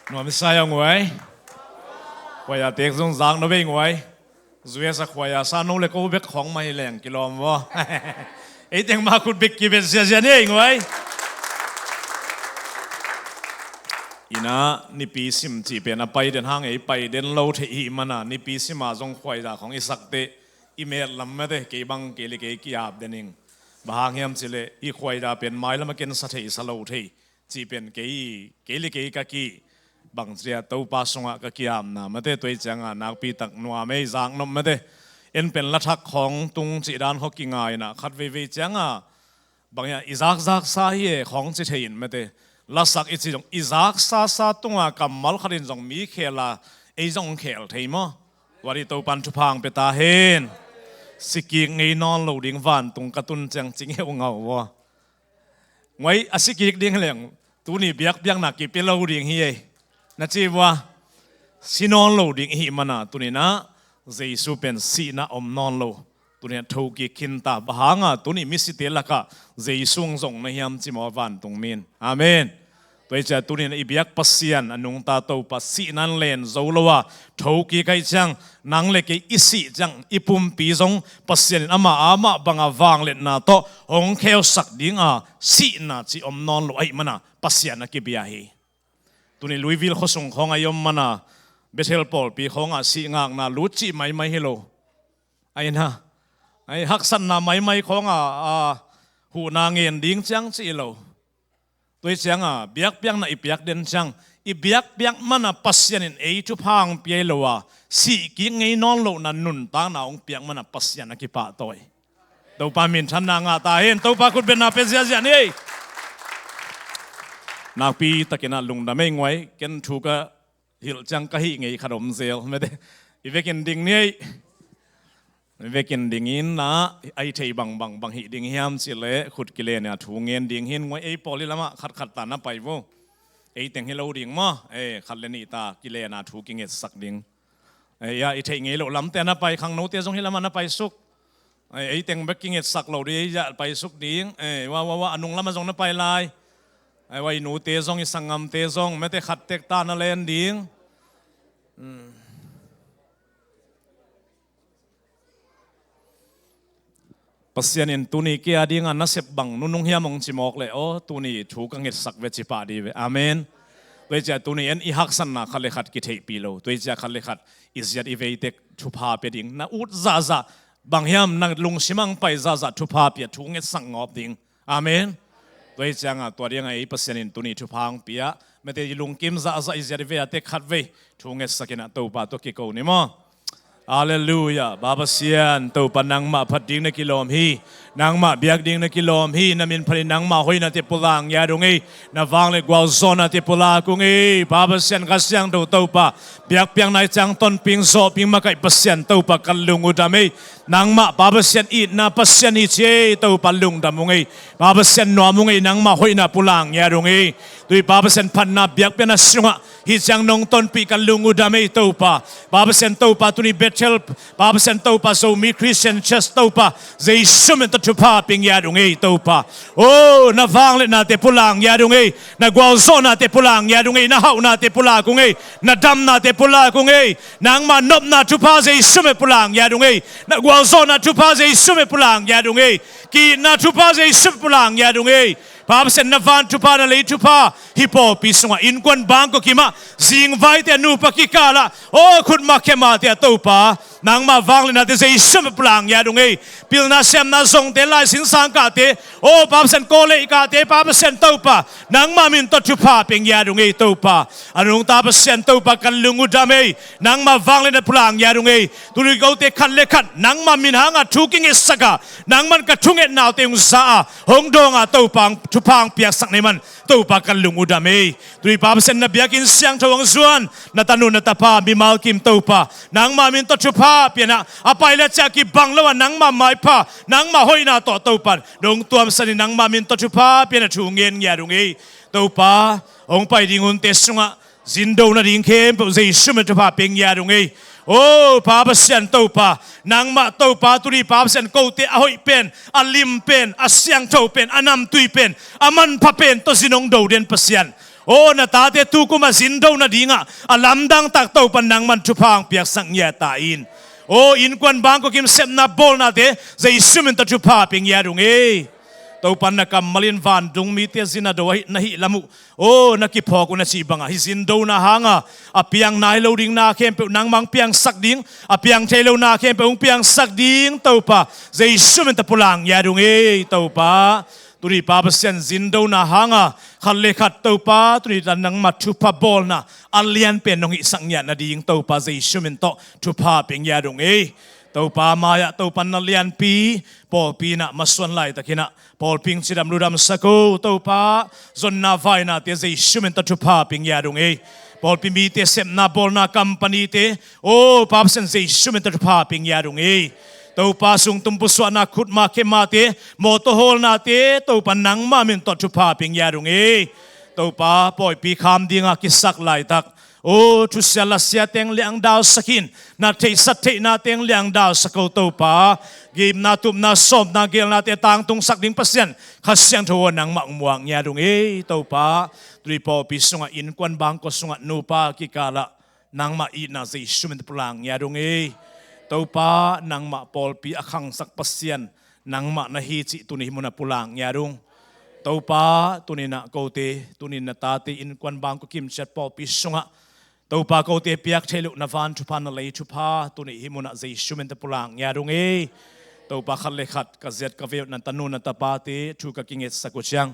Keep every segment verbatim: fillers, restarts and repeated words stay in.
Nuam i sa ung ei. Khuaia tek zong zak no bei ung ei. Zuesa khuaia sa no le ko bek khawng mah hi leng kilawm vaw. Ei teng mah khut bek kibet ziazia ni ei ung ei. Ina nipi sim cih pen a pai den hang ei pai den lo thei hi mana nipi sima zong khuaia khawng i sakte i met lam mate kei bang kei le kei kiap den ing. Bang hang hiam cileh i khuaia pen mai lama ken sa thei sa lo thei. Cih pen kei, kei le kei ka ki bang cia Topa sungah ka kiamna mate tuai cianga nakpi tak nuam ei zak nop mate. En pen la thak khawng tung cih dan khawng kingaina khat veivei cianga bang ia i zakzak sa hi e khawng ci thei in mate. Lasak i ci zong i zaksa sa tunga kammal khat in zong mi khela ei zong khel thei maw? Tua di Topan thuphang pia ta hen. Sikik ngei nawn lo ding vantung ka tun ciang cing heu ngau vaw. Nguai a si kik ding hi leng tuni biakpiakna kipia lo ding hi ei. Na ci vua si nawn lo ding ihi mana tuninah Jesu pen sihna om nawn lo. Tuninah thokik khinta bang hanga tuni misite lakah Jesu hong zong na hiam ci maw vantung min. Amen. Tua hi cia tuninah i biak Pasian a nungta Topa sihna in len zo lo a thokik ahi ciang nang le kei i sih ciang i pumpi zong Pasian in amah amah banga vangliatna tawh hong kheusak dinga sihna ci om nawn lo ahi mana Pasian a kibia hi. Tuni Louisville khuasung khawnga i om mana Bethel pawlpi khawnga sih ngakna lut cih maimai hi lo. Aina ai haksatna maimai khawnga a huhna ngen ding ciang cih lo. Tua hi cianga biakpiakna i piak den ciang i biakpiak mana Pasian in ei thupha hong pia hi lo a sihkik ngei nawn lohna nuntakna hong piak mana Pasian a kipahtawi. Topa minthanna ngah ta hen. Topa khutbetna pia ziahziah ni. Nakpi takinah lungdam ei nguai ken thu ka hilh ciang ka hih ngei khat om zel mete. I vekin ding ni ei. Vekin dingin na a i thei bangbang bang hih ding hiam cileh khut kilena thu ngen ding hin nguai ei pawl i lamah khatkhat ta na pai vo. Ei teng hi lo ding maw ei khat le nih ta kilena thu kingetsak ding. Ei a i theih ngei loh lamte na pai khangnote zong hi lamah na pai suk. Ei teng bek kingetsak lo ding ei a pai suk ding ei wa wa wa a nung lamah zong na pai lai. Ei wa i nute zong i sangamte zong mete khat tek ta na len ding. Pasian in tuni kei a dinga nasep bang nunung hiam hong cimawk leh aw tuni thu ka ngetsak ve cipah di ve amen. Tuai cia tuni en i haksatna khat le khat kitheihpih lo tuai cia khat le khat i ziat i veitek thupha pia ding na ut zahzah bang hiam na lungsimang pai zahzah thupha pia thu ngetsak ngawp ding. Amen. Tua hi cianga tua dinga ei Pasian in tuni thupha hong pia mete i lungkim zahzah i ziat i vei a tek khat vei thu ngetsakinah Topa tua kiko ni maw? Halleluia. Pa Pasian Topa nangmah phat ding na kilawm hi. Nangmah biak ding na kilawm hi. Na min phanin nangmah hoihnate pulak ngiat ung ei. Na vang le gualzawhnate pulak ung ei. Pa Pasian Kha Siangtho Topa biakpiakna i ciang tonping zawhping makaih Pasian Topa ka lung uh dam ei. Nangmah Pa Pasian itna Pasian hi ci ei Topa lungdam ung ei. Pa Pasian nuam ung ei nangmah hoihna pulak ngiat ung ei. Tui Pa Pasian phatna biakpiakna sungah hi ciang nong tonpih ka lung uh dam ei Topa. Pa Pasian Topa tuni Bethel Pa Pasian Topa Zomi Christian Church Topa Jesu min tawh thupha pia ngiat ung ei Topa. O na vangliatnate pulak ngiat ung ei. Na gualzawhnate pulak ngiat ung ei. Na hauhnate pulak ung ei. Na damnate pulak ung ei. Nangmah nopna thupha Jesu min pulak ngiat ung ei. Na gualzawhna thupha Jesu min pulak ngiat ung ei. Ki-itna thupha Jesu min pulak ngiat ung ei. Pa Pasian na van thupha na lei thupha hi pawlpi sungah innkuan bangkua kimah zingvaite a nupa kikalah aw khutma khemate a Topa nangmah vangliatnate Jesu min pulak ngiat ung ei. Pilna siamna zongte laisin sangkahte aw Pa Pasian kawleihkahte Pa Pasian Topa nangmah min tawh thupha pia ngiat ung ei Topa. A nungta Pasian Topa ka lung uh dam ei. Nangmah vangliatna pulak ngiat ung ei. Tuni kote khat le khat nangmah min hanga thu kingetsak a nangman ka thungetnaute hong za a hong dawnga Topa thupha hong piaksak nei man Topa ka lung uh dam ei. Tuni Pa Pasian na biakinn siangtho hong zuan na tanu na tapa mimal kim Topa nangmah min tawh thupha pianah a pai le ciah kibang lo a nangmah maipha nangmah hoihna tawh Topa dong tuamsanin nangmah min tawh thupha pianah thu ngen ngiat ung ei. Topa hong pai ding hunte sungah zindo nading khempeuh Jesu min thupha pia ngiat ung ei. O Pa Pasian Topa nangmah Topa tuni Pa Pasian kote a hoih pen a lim pen a siangtho pen a namtui pen a manpha pen tawh zin hong do den Pasian. Aw, na tate tu kum a zindo nadingah a lamdang tak Topa nangman thupha hong piaksak ngiat ta in. Aw, innkuan bangkua kim sepna bawlnate Jesu min tawh thupha pia ngiat ung ei. Topa na kammal in vandung mite zin a do ahi na hih lam uh, aw, na kiphawk uh na cih bangah hih zindona hanga a piang nai lo ding na khempeuh nangmah hong piangsak ding, a piang thei lo na khempeuh hong piangsak ding Topa Jesu min tawh pulak ngiat ung ei Topa. Tuni Pa Pasian zindona hanga khat le khat Topa tuni ta nangmah thupha bawlna a lianpen nong hihsak ngiat nading Topa Jesu min tawh thupha pia ngiat ung ei. Topa mai-ah Topa na lianpi pawlpi in ah masuan laitakin ah pawlpi hong cidam ludam sak o Topa. Zonna vainate Jesu min tawh thupha pia ngiat ung ei. Pawlpi mite sepna bawlna company te, aw Pa Pasian Jesu min tawh thupha pia ngiat ung ei. Topa sungtum pusuahna khutma khemate, mawtaw hawlnate Topa nangmah min tawh thupha pia ngiat ung ei. Topa pawipi kham dinga kisak laitak, aw thusia lasia teng liangdau sak in, na theihsa theihna teng liangdau sak o Topa. Gimna tupna sawmna gelnate tangtungsak ding Pasian Kha Siangtho aw nangmah hong muak ngiat ung ei Topa. Tuni pawlpi sungah innkuan bangkua sungah nupa kikalah nangmah itna Jesu min tawh pulak ngiat ung ei. Topa nangmah pawlpi a khangsak Pasian nangmah na hi cih tuni hih munah pulak ngiat ung. Topa tuni in ah kote, tuni in na tate innkuan bangkua kimciat pawlpi sungah Topa kote piak theih loh na van thupha na lei thupha tuni hih munah Jesu min tawh pulak ngiat ung ei. Topa khat le khat ka ziat ka veu na tanu na tapate thu ka kingetsak uh ciang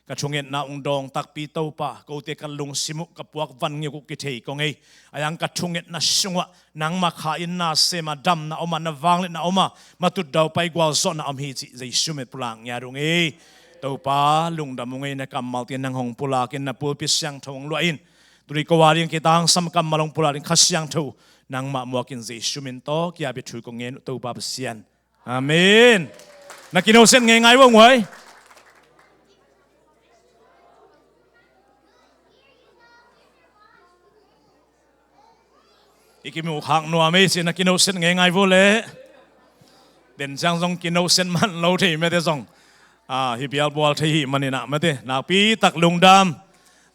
ka thungetna hong dawng takpi Topa, kote ka lungsim uh ka puak van ngiuk uh kithei kong ei. A yang ka thungetna sungah nangmah kha in na sem a damna om a na vangliatna om a matut daupai gualzawhna om hi cih Jesu min pulak ngiat ung ei. Topa lungdam ung ei na kammalte nang hong pulakin na pulpit siangtho hong luah in. Tuni ko a ding kitangsam kammal hong pulak ding Kha Siangtho nangmah muakin Jesu min tawh kiapi thu kong ngen uh Topa Pasian. Amen. Na kinosen ngeingai vo nguai. I kimu khak nuam ei ci na kinosen ngeingai vo le. Den ciang zong kinosen man lo thei mete zong. Ah, hi bialbual thei hi maninah mete nakpi tak lungdam.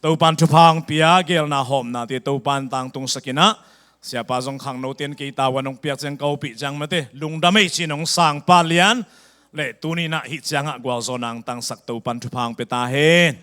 Topan thupha hong pia gelna hawmnate Topan tangtung sakinah Siapa zong khangnote in kei tavuan hong piak ciang ka upih ciang mate lungdam ei ci-in hong sang pa lian le tuni-in ah hih ciangah gualzawhna hong tangsak Topan thupha hong pia ta hen.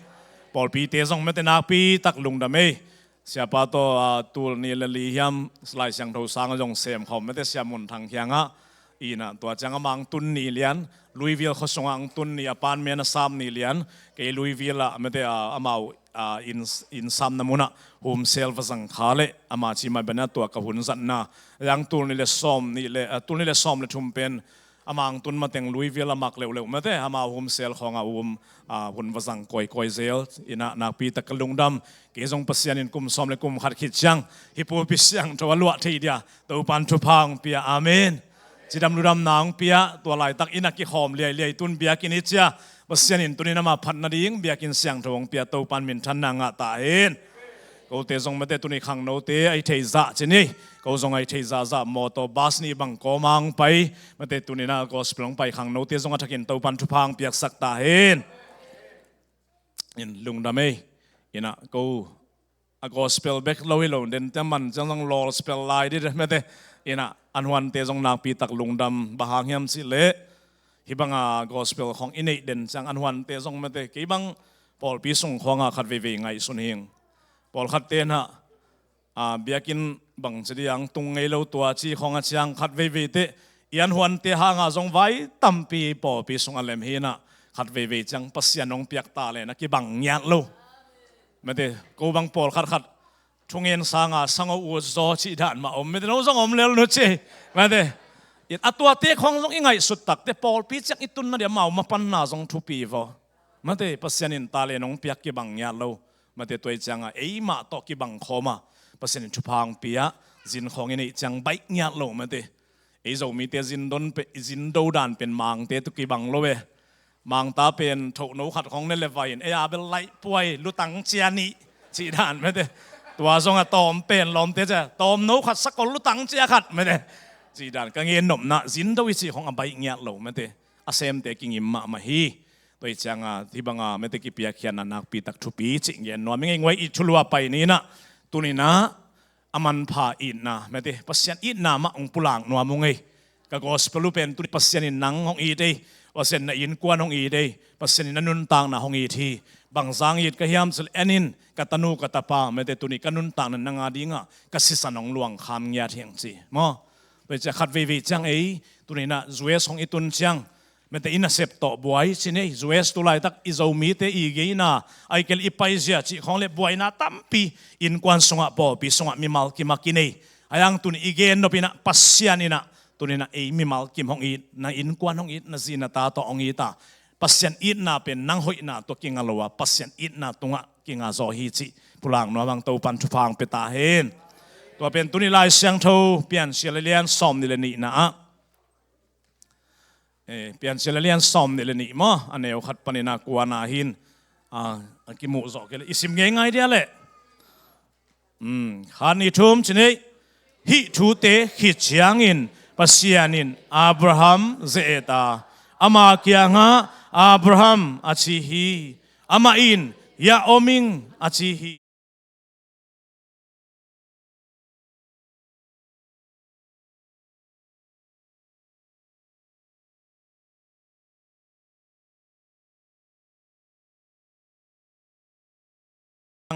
Pawlpite zong mate nakpi tak lungdam ei. Siapa tawh, ah, tul nih le li hiam Lai Siangtho sang a zong semkhawm mate Sia Mun Thang kiangah, inah tua ciang amah hong tun ni lian, Louisville khuasungah hong tun ni, a pan men a sam ni lian, kei Louisville ah mate, ah, amau, ah, inn, inn samna munah home cell va zang kha leh ama ci mah banah tua ka hun zatna. Yang tul nih le sawm nih le, ah, tul nih le sawm le thum pen amah hong tun mateng Louisville a mak leuhleuh mate amau home cell khawngah um, ah, hun va zang kawikawi zel. Inah nakpi tak ka lungdam. Kei zong Pasian in kum sawm le kum khat khit ciang hih pulpit siangtho a luah thei dia Topan thupha hong pia. Amen. Cidam ludamna hong pia, tua laitak inn a kikhawm liailiai tun biakinn i cia. Pasian in tuni-in amah phat nading biakinn siangtho hong pia Topan minthanna ngah ta hen. Kote zong mate tuni khangnote a i theih zah ci ni. Ko zong a i theih zahzah mawtaw bus nih bang kawma hong pai. Mate tuni-in ah gospel hong pai khangnote zong a thakin Topan thupha hong piaksak ta hen. In lungdam ei. Inah ko a gospel bek lo hi lo, den tia man ciang zong lawl spel lai dih mate. Inah an huante zong nakpi tak lungdam, bang hang hiam cih leh hih banga gospel khawng i neih den ciang an huante zong mate kei bang pawlpi sung khawngah khat veivei ngaihsun hing. Pawlkhatte nah, ah, biakinn bang ci dih ang tung ngei lo tua ci khawng a ciang khat veivei teh i an huante hangah zong vai tampi pawlpi sung a lem hi nah khat veivei ciang Pasian hong piak ta le na kibang ngiat lo. Mate ko bang pawlkhat khat thungen sanga sango ut zaw cih dan mah om mate no zong om lel nu ci. Mate a tuate khawng zong i ngaihsut takte pawlpi ciang i tunna dia mau mapanna zong thupi vaw. Mate Pasian in ta le nong piak kibang ngiat lo. Mate tua i cianga eimah tawh kibang khawma Pasian in thupha hong pia zin khawng i neih ciang baih ngiat lo mate. Ei Zomite zin don pe, zin do dan pen mangte tu kibang lo e. Mangta pen thohno khat khawng ne le vai in ei a bel laih puai lutang cia nih cih dan mate. Tua zong a tawm pen lawmte cia tawmno khat sakol lutang cia khat mate. Cih dan ka ngen nopna zin do i cih khawng a baih ngiat lo mate. A semte kingim mahmah hi. Tua hi cianga hih banga mete kipiakkhiatna nakpi tak thupi cih gen nuam i ngei. Nguai it thulu a pai ni inah, tuni inah a manpha itna, mete Pasian itna mah hong pulak nuam uh ngei. Ka gospel uh pen tuni Pasian in nang hong it ei, Pasian in na innkuan hong it ei, Pasian in na nuntakna hong it hi. Bangzang it ka hiam cih leh, en in, ka tanu ka tapa, mete tuni ka nuntakna nang a dingah ka sisan hong luangkham ngiat hi hong ci maw. Tua hi ciah khat veivei ciang ei, tuni inah U S hong i tun ciang, mete i nasep tawh buai ci nei. U S tu laitak i Zomite i geina, ahih kei leh i paizia cih khawng leh buaina tampi innkuan sungah, pawlpi sungah mimal kim a kinei. Ahi hang tuni i gen nop inah Pasian inah tuni inah ei mimal kim hong it, na innkuan hong it, na zi na ta tawh hong it a, Pasian itna pen nang hoihna tawh kinga lo a, Pasian itna tungah kinga zaw hi cih pulak nuam hang, Topan thupha hong pia ta hen. Tua pen tuni Lai Siangtho Piancil a lian sawmnih le nihna ah, eh, Piancil a lian sawmnih le nih maw, a neu khat panin a kuana hin, a, a kimuh zawh kei leh i sim ngeingai dia leh. Hmm, khat nih thum ci nei. Hih thute khit ciangin Pasian in Abraham ze-et a, ama kiangah, "Abraham," a ci hi. Amah in, "Hiah om ing," a ci hi.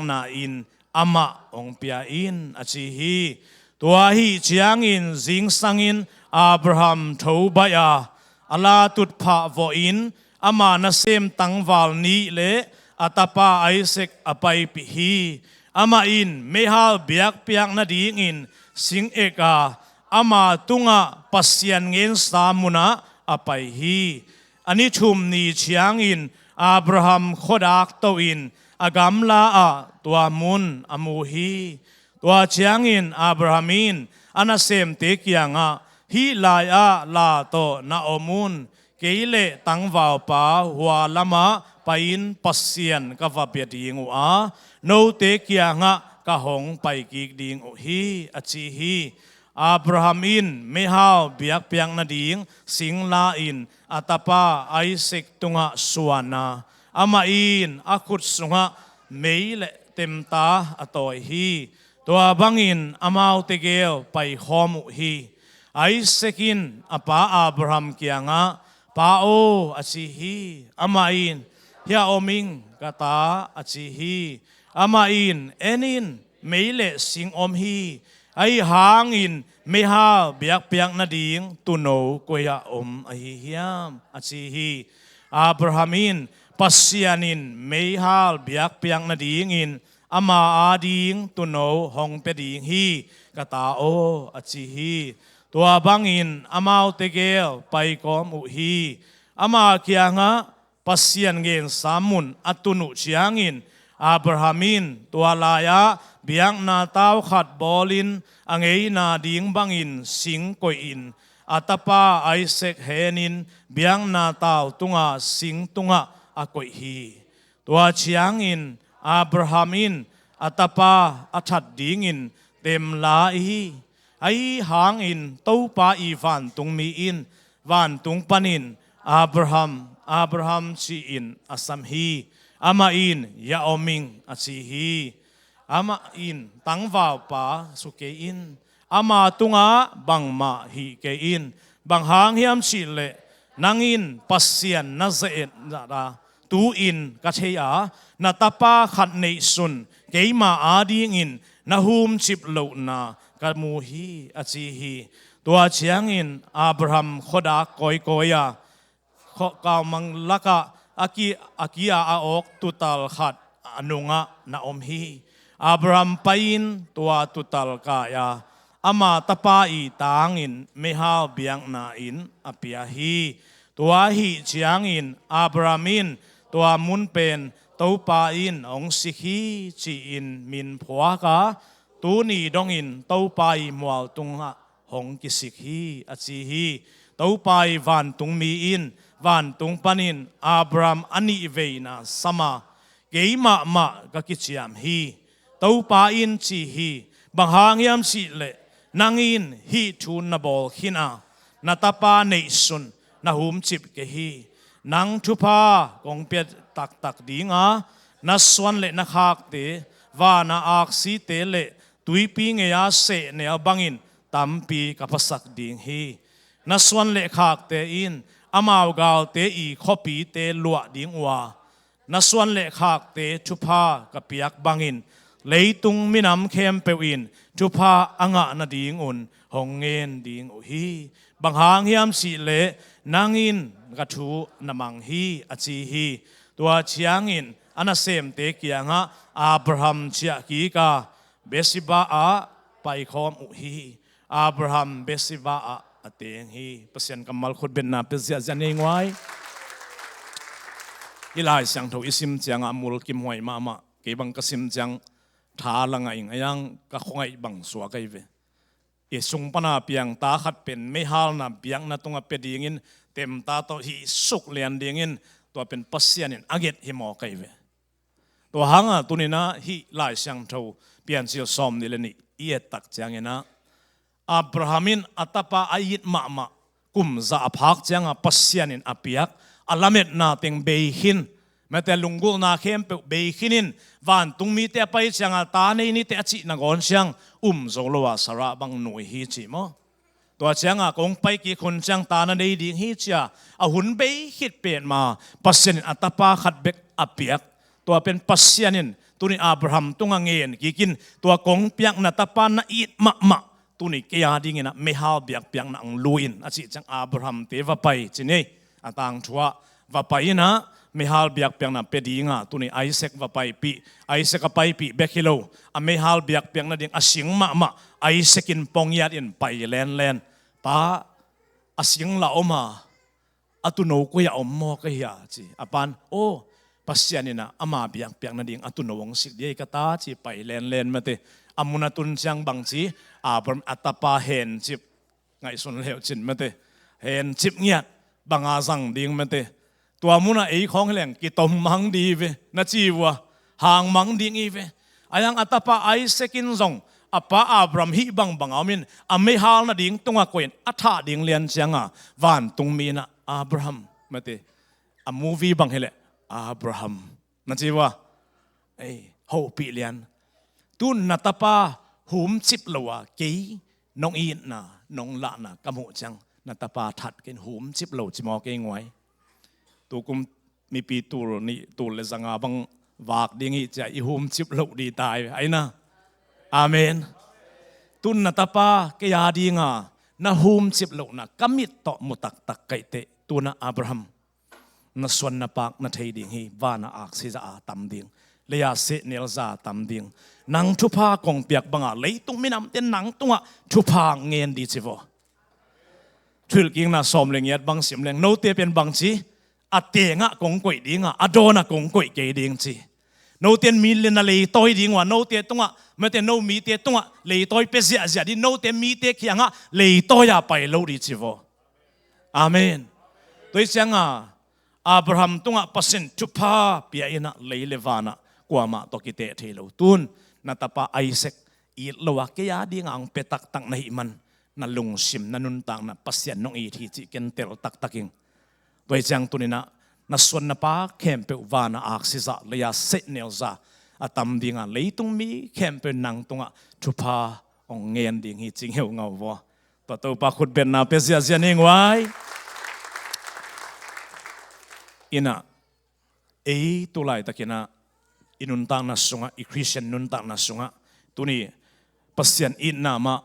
Na in amah hong pia in, a ci hi. Tua ahih ciangin zingsangin Abraham tho baih a, a la tutphah vawhin ama nasem tangval nih le a tapa Isaac a paipih hi. Amah in meihal biakpiak nadingin sing ek a, ama tungah Pasian ngensa munah a pai hi. A ni thum ni ciangin Abraham khuadak to-in a gamla ah tua mun a mu hi. Tua ciangin Abraham in a nasemte kiangah, "Hih lai-ah la tawh na om un. Kei le tangvalpa hua lamah pai-in Pasian ka va bia ding uh a, note kiangah ka hong paikik ding uh hi," a ci hi. Abraham in meihal biakpiak nading sing la-in a tapa Isaac tungah suan a, amah in a khut sungah mei le temta a tawi hi. Tua bangin amaute gel paikhawm uh hi. Isaac in a pa Abraham kiangah, "Pa aw," a ci hi. Amah in, "Hiah om ing, ka ta," a ci hi. Amah in, "En in, mei le sing om hi. Ahi hangin meihal biakpiak nading tuuno koi-ah om ahi hiam?" a ci hi. Abraham in, "Pasian in meihal biakpiak nadingin ama ading tuuno hong pia ding hi, ka ta aw," a ci hi. Tua bangin amaute gel paikawm uh hi. Ama kiangah Pasian ngensa mun a tun uh ciangin Abraham in tua lai-ah biakna tau khat bawlin a ngeina ding bangin sing koihin a tapa Isaac henin biakna tau tunga sing tungah a koih hi. Tua ciangin Abraham in a tapa a that dingin temla hi. Ahi hangin Topa i vantungmi in vantung panin, "Abraham, Abraham," ci-in a sam hi. Amah in, "Hiah om ing," a ci hi. Amah in, "Tangvalpa su kei in. Ama tungah bangmah hih kei in. Bang hang hiam cih leh nang in Pasian na ze-et zah a, tu-in ka thei a, na tapa khat neihsun keima adingin na humcip lohna ka mu hi," a ci hi. Tua ciangin Abraham khuadak kawikawi a, khuakaumang lakah a ki, a ki-a a awk tuutal khat a nungah na om hi. Abraham pai-in tua tuutal kai a, ama tapa i tangin meihal biakna-in a pia hi. Tua ahih ciangin Abraham in tua mun pen Topa in hong sik hi ci-in min phuak a, tuni dongin Topa i mual tungah hong kisik hi, a ci hi. Topa i vantungmi in vantung panin Abraham a nihveina sam a, "Kei mahmah ka kiciam hi. Topa in ci hi, bang hang hiam cih leh nang in hih thu na bawl khin a, na tapa neihsun na humcip kei hi. Nang thupha kong pia taktak ding a, na suan le na khakte, vana aksite le tuipi ngeia sehnel bangin tampi ka phasak ding hi. Na suan le khakte in amau galte i khuapite luah ding uh a, na suan le khakte thupha ka piak bangin leitung minam khempeuh in thupha a ngah nadingun hong ngen ding uh hi. Bang hang hiam cih leh nang in ka thu na mang hi, a ci hi. Tua ciangin a nasemte kiangah Abraham ciah kik a, Beersheba ah paikhawm uh hi. Abraham Beersheba ah a teng hi. Pasian kammal khutbetna pia ziahziah ni ei nguai. Hih Lai Siangtho i sim ciangah a mulkimhuai mahmah. Kei bang ka sim ciang tha la ngah ing, a iang ka khuangaih bang suak ahi ve. I sung pana piangta khat pen meihalna biakna tungah pia dingin temta tawh hih suk lian dingin tua pen Pasian in a nget hi mawk ahi ve. Tua hanga tuninah hih Lai Siangtho Piancil sawm nih le nih i et tak cianginah Abraham in a tapa a it mahmah kum za a phak cianga Pasian in a piak a lametna teng bei khin, mate lunggulhna khempeuh bei khinin vantungmite a pai cianga ta nei nite a cih nangawn ciang um zo lo a Sarah bang nui hi ci maw? Tua cianga kong pai kik hun ciang ta na nei ding hi cia a hun bei khit petma Pasian in a tapa khat bek a piak. Tua pen Pasian in tuni Abraham tunga ngen kikin tua kong piakna tapa na it mahmah tuni kei a dinginah meihal biakpiakna ang lu in a cih ciang Abraham te va pai ci ni. A tangthu ah va pai inah meihal biakpiakna pia dinga tuni Isaac va paipih. Isaac a paipih bek hi lo, a meihal biakpiakna ding a sing mahmah Isaac in ponggiat in pai lenlen. Pa, a sing la om a, a tuuno koi a om maw ka hia ci. A pan, aw, Pasian inah ama biakpiakna ding a tuuno hong sik dih ei ka ta ci pai lenlen mate. A mun a tun ciang bang ci, Abraham a tapa hencip ngaihsun leucin mate. Hencip ngiat banga zang ding mate. Tua munah ei khawng hileng kitom mang di ve na ci vua, hang mang ding i ve. A iang a tapa Isaac in zong a pa Abraham hih bangbang a omin a meihal nading tunga koin a thah ding lian cianga vantungmi inah Abraham mate. A movie bang hileh Abraham na ci vua. Ei, hopih lian. Tun na tapa humcip lo a kei nong itna nong lahna ka muh ciang na tapa that ken humcip lo ci maw kei nguai. Tukum mipi tul nih tul le zanga bang vak ding hi cia i humcip loh di tai aina. Amen. Tun na tapa kei a dinga na humcip lohna ka mit tawh mu taktak kaih teh tuna Abraham na suan na pak na thei ding hi. Vana aksi za a tam ding, leia sehnel za a tam ding. Nang thupha kong piak banga leitung minamte nang tungah thupha ngen di ci vaw. Thuhilhkikna sawm le ngiat bang sim leng note pen bang ci, a tengah kong koih dinga a dawnah kong koih kei ding ci. Note in mi le na leitawi ding uh a note tungah mate no mite tungah leitawi pia ziahziah di, note mite kiangah leitawi a pai lo di ci vaw. Amen. Tua hi cianga Abraham tungah Pasian thupha pia inah lei le vanah kuamah tawh kiteh thei lo. Tun na tapa Isaac it lo a kei a dinga ang pia taktak na hih man na lungsim na nuntakna Pasian nong it hi cih ken tel taktak ing. Tua hi ciang tuninah na suan na pak khempeuh vana aksi zah leia sehnel za a tam dinga leitung mi khempeuh nang tungah thupha hong ngen ding hi cing heu ngau vaw. Tua Topa khutbetna pia ziahziah ni nguai. Inah ei tulaitakinah i nuntakna sungah, i Khristian nuntakna sungah tuni Pasian itna mah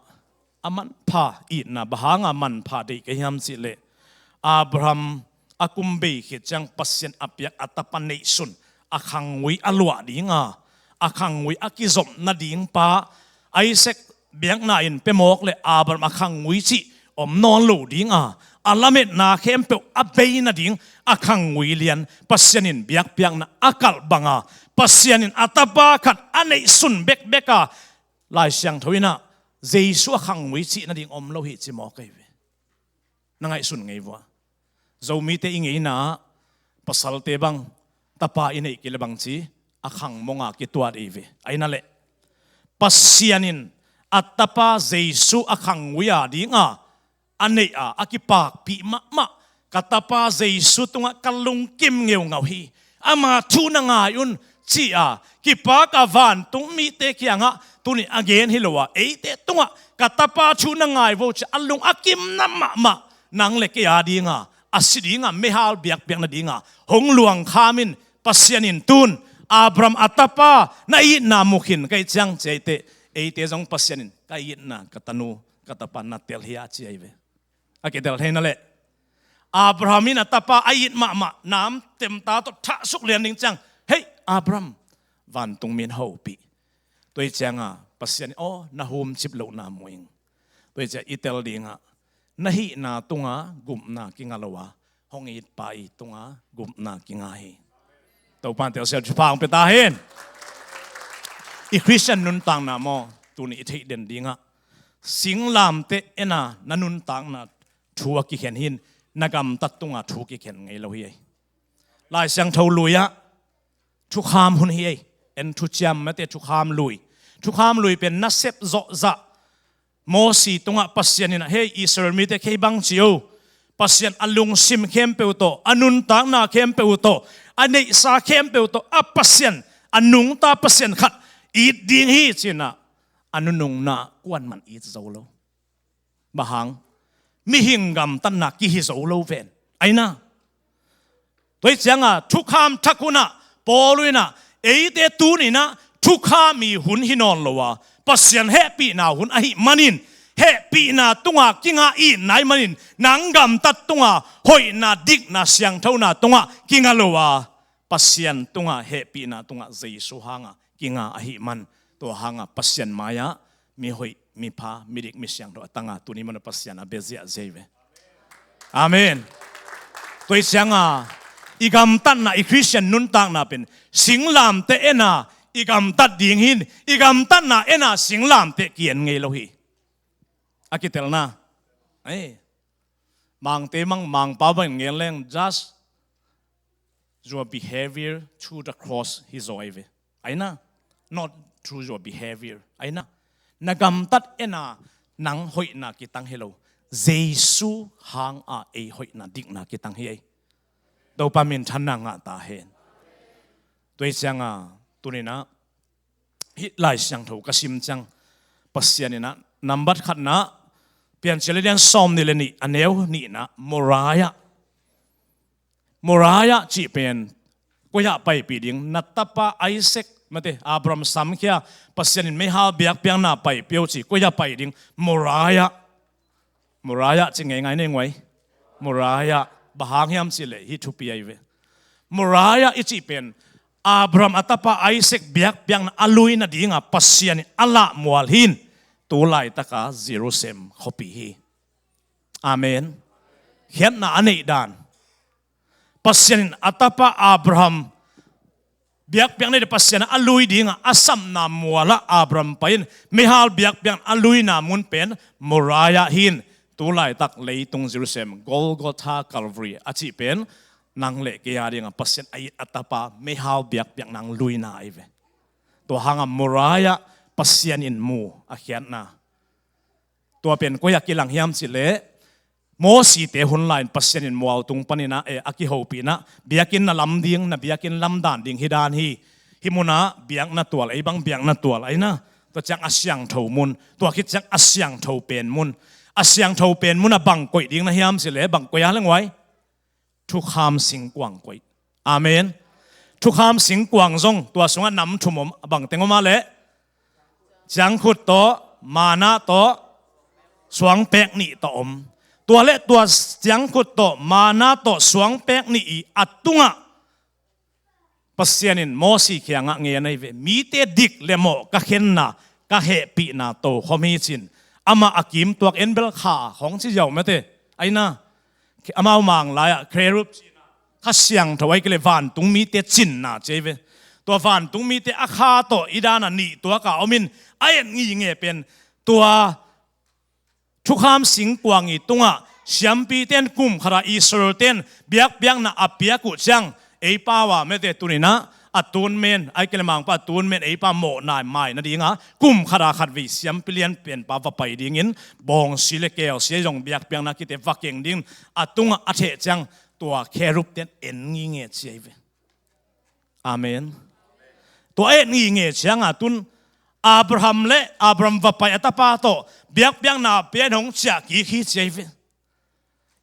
a manpha itna bang hanga manpha deih ka hiam cihleh Abraham a kum bei khit ciang Pasian a piak a tapa neihsun a khangui a luah dinga a khangui a kizop nading pa Isaac biakna in pia mawk le Abraham a khangui cih om nawn lo dinga a lametna khempeuh a bei nading a khangui lian Pasian in biakpiakna a kalh banga Pasian in a tapa khat a neihsun bekbeka Lai Siangtho inah Jesu a khangui cih nading om lo hi ci mawk ahi ve. Na ngaihsun ngei vua. Zomite i ngeina ah pasalte bang tapa i neih kei le bang ci a khang monga kituat i ve. Aina leh Pasian in a tapa Jesu a khangui a dinga a neih a a kipakpih mahmah ka tapa Jesu tungah ka lungkim ngeungau hi. Ama thu na ngai un, ci-a kipak a vantung mite kiangah tuni a gen hi lo a, eite tungah ka tapa thu na ngai vo ci-a a lung a kimna mahmah nang le kei a dinga, a si dinga, meihal biakpiakna dinga hong luangkham in. Pasian in tun Abraham a tapa na itna mu khin ka hih ciang, ci a, eite, eite zong Pasian in ka itna, ka tanu, ka tapa na tel hi a, ci ahi ve. A kitel thei na leh, Abraham in a tapa a it mahmah, nam temta tawh thah suk lian ding ciang, "Hei Abraham, vantung mi in hopih." Tua hi cianga Pasian in, "Aw, na humcip lohna mu ing." Tua hi ciang i tel dingah, na hihna tunga gupna kinga lo a, hong itpa i tunga gupna kinga hi. Topa in telsiam thupha hong pia ta hen. I Khristian nuntakna maw, tuni i theih den dingah, singlamteh ena na nuntakna thu a kikhen hi in, na gamtat tunga thu kikhen ngei lo hi ei. Lai Siangtho lui-ah thukham hun hi ei. En thuciam mate, thukham lui. Thukham lui pen nasep zawhzah Mosi tungah Pasian in ah, "Hei Israel mite, kei bang ci o, Pasian a lungsim khempeuh tawh, a nuntakna khempeuh tawh, a neihsa khempeuh tawh a Pasian, a nungta Pasian khat it ding hi," ci-in ah, a nunungna kuaman it zo lo. Bang hang? Mihing gamtatna kihi zo lo ven. Aina. Tua hi cianga thukham thak hunah Paul in ah, eite tuni-in ah thukham i hun hi nawn lo a, Pasian hehpihna hun ahih manin, hehpihna tunga kinga itna ahih manin, nang gamtat tunga hoihna, dikna, siangthona tunga kinga lo a, Pasian tunga, hehpihna tunga, Jesu hanga kinga ahih man, tua hanga Pasian mai-ah mihoih, mipha, midik, misiangtho a tanga tuni mana Pasian a bia ziahziah hi ve. Amen. Tua hi cianga i gamtatna, i Khristian nuntakna pen singlamteh ena i gamtat ding hi in, i gamtatna ena singlamteh ki-en ngei lo hi. A kitelna. Ei. Mangte mang, Mangpau bangin gen leng, just your behavior to the cross hi zaw ahi ve. Aina, not through your behavior. Aina, na gamtat ena nang hoihna kitang hi lo. Jesu hanga ei hoihna, dikna kitang hi ei. Topa minthanna ngah ta hen. Tua hi cianga tuni-in ah hih Lai Siangtho ka sim ciang, Pasian in ah nambat khatna, Piancil a lian sawmnih le nih, a neu nihna, Moriah. Moriah cih pen koi-ah paipih ding, na tapa Isaac, mate, Abraham samkhia, Pasian in meihal biakpiakna paipih o ci, koi-ah pai ding, Moriah. Moriah ci ngeingai nei nguai. Moriah, bang hang hiam cih leh hih thupi ahi ve. Moriah i cih pen Abraham a tapa Isaac biakpiakna a lui nadinga Pasian in a lahmual hi in, tu laitaka Jerusalem khuapi hi. Amen. Khiatna a neih dan. Pasian in a tapa Abraham biakpiakna, Pasian a lui dinga a sapna mualah Abraham pai in, meihal biakpiakna a luina mun pen Moriah hi in, tu laitak leitung Jerusalem, Golgotha, Calvary a cih pen nang le kei a dinga Pasian a it a tapa meihal biakpiakna luina ahi ve. Tua hanga Moriah Pasian in mu a khiatna. Tua pen koi-ah kilang hiam cih leh, Mosite hun lai-in Pasian in mual tung panin ah, eh, a kihopihna, biakinn na lam ding, na biakinn lam dan ding hi dan hi. Hih munah biakna tual, ei bang biakna tual, aina. Tua ciang a siangtho mun, tua khit ciang a siangtho pen mun. A siangtho pen munah bang koih ding na hiam cih leh, bang koih a leng uai? Thukham singkuang koih. Amen. Thukham singkuang zong tua sungah nam thum om, a bang teng om a leh? Ciangkhut tawh, mana tawh, suangpek nih tawh om. Tua le tua ciangkhut tawh, mana tawh, suangpek nih i a tungah Pasian in Mosi kiangah ngen ahi ve, mite dik le mawh ka khenna, ka hehpihna tokhom hi ci-in. Amah a kimtuak en bel kha hong ci ziau mate. Aina, amau Mang lai-ah cherub, kha siangtho ahi kei leh vantung mite cinna ci ahi ve. Tua vantung mite a kha tawh i dana nih tuaka om in, a et ngitnget pen tua thukham singkuang i tungah siampite in kum khatah Israel-te in biakpiakna a piak uh ciang, ei pau-a mate, tuni-in ah atonement, ahih kei leh Mangpa atonement, ei pa mawhna mai nadinga kum khat a khat vei siampi lianpen pa va pai dingin, bawngsi le kelsia zong biakpiakna kite va keng dingin a tungah a theh ciang tua kherub ten en ngingei ci ahi ve. Amen. Tua en ngingei cianga tun Abraham le Abraham va pai a tapa tawh biakpiakna pia in hong ciah kik hi ci ahi ve.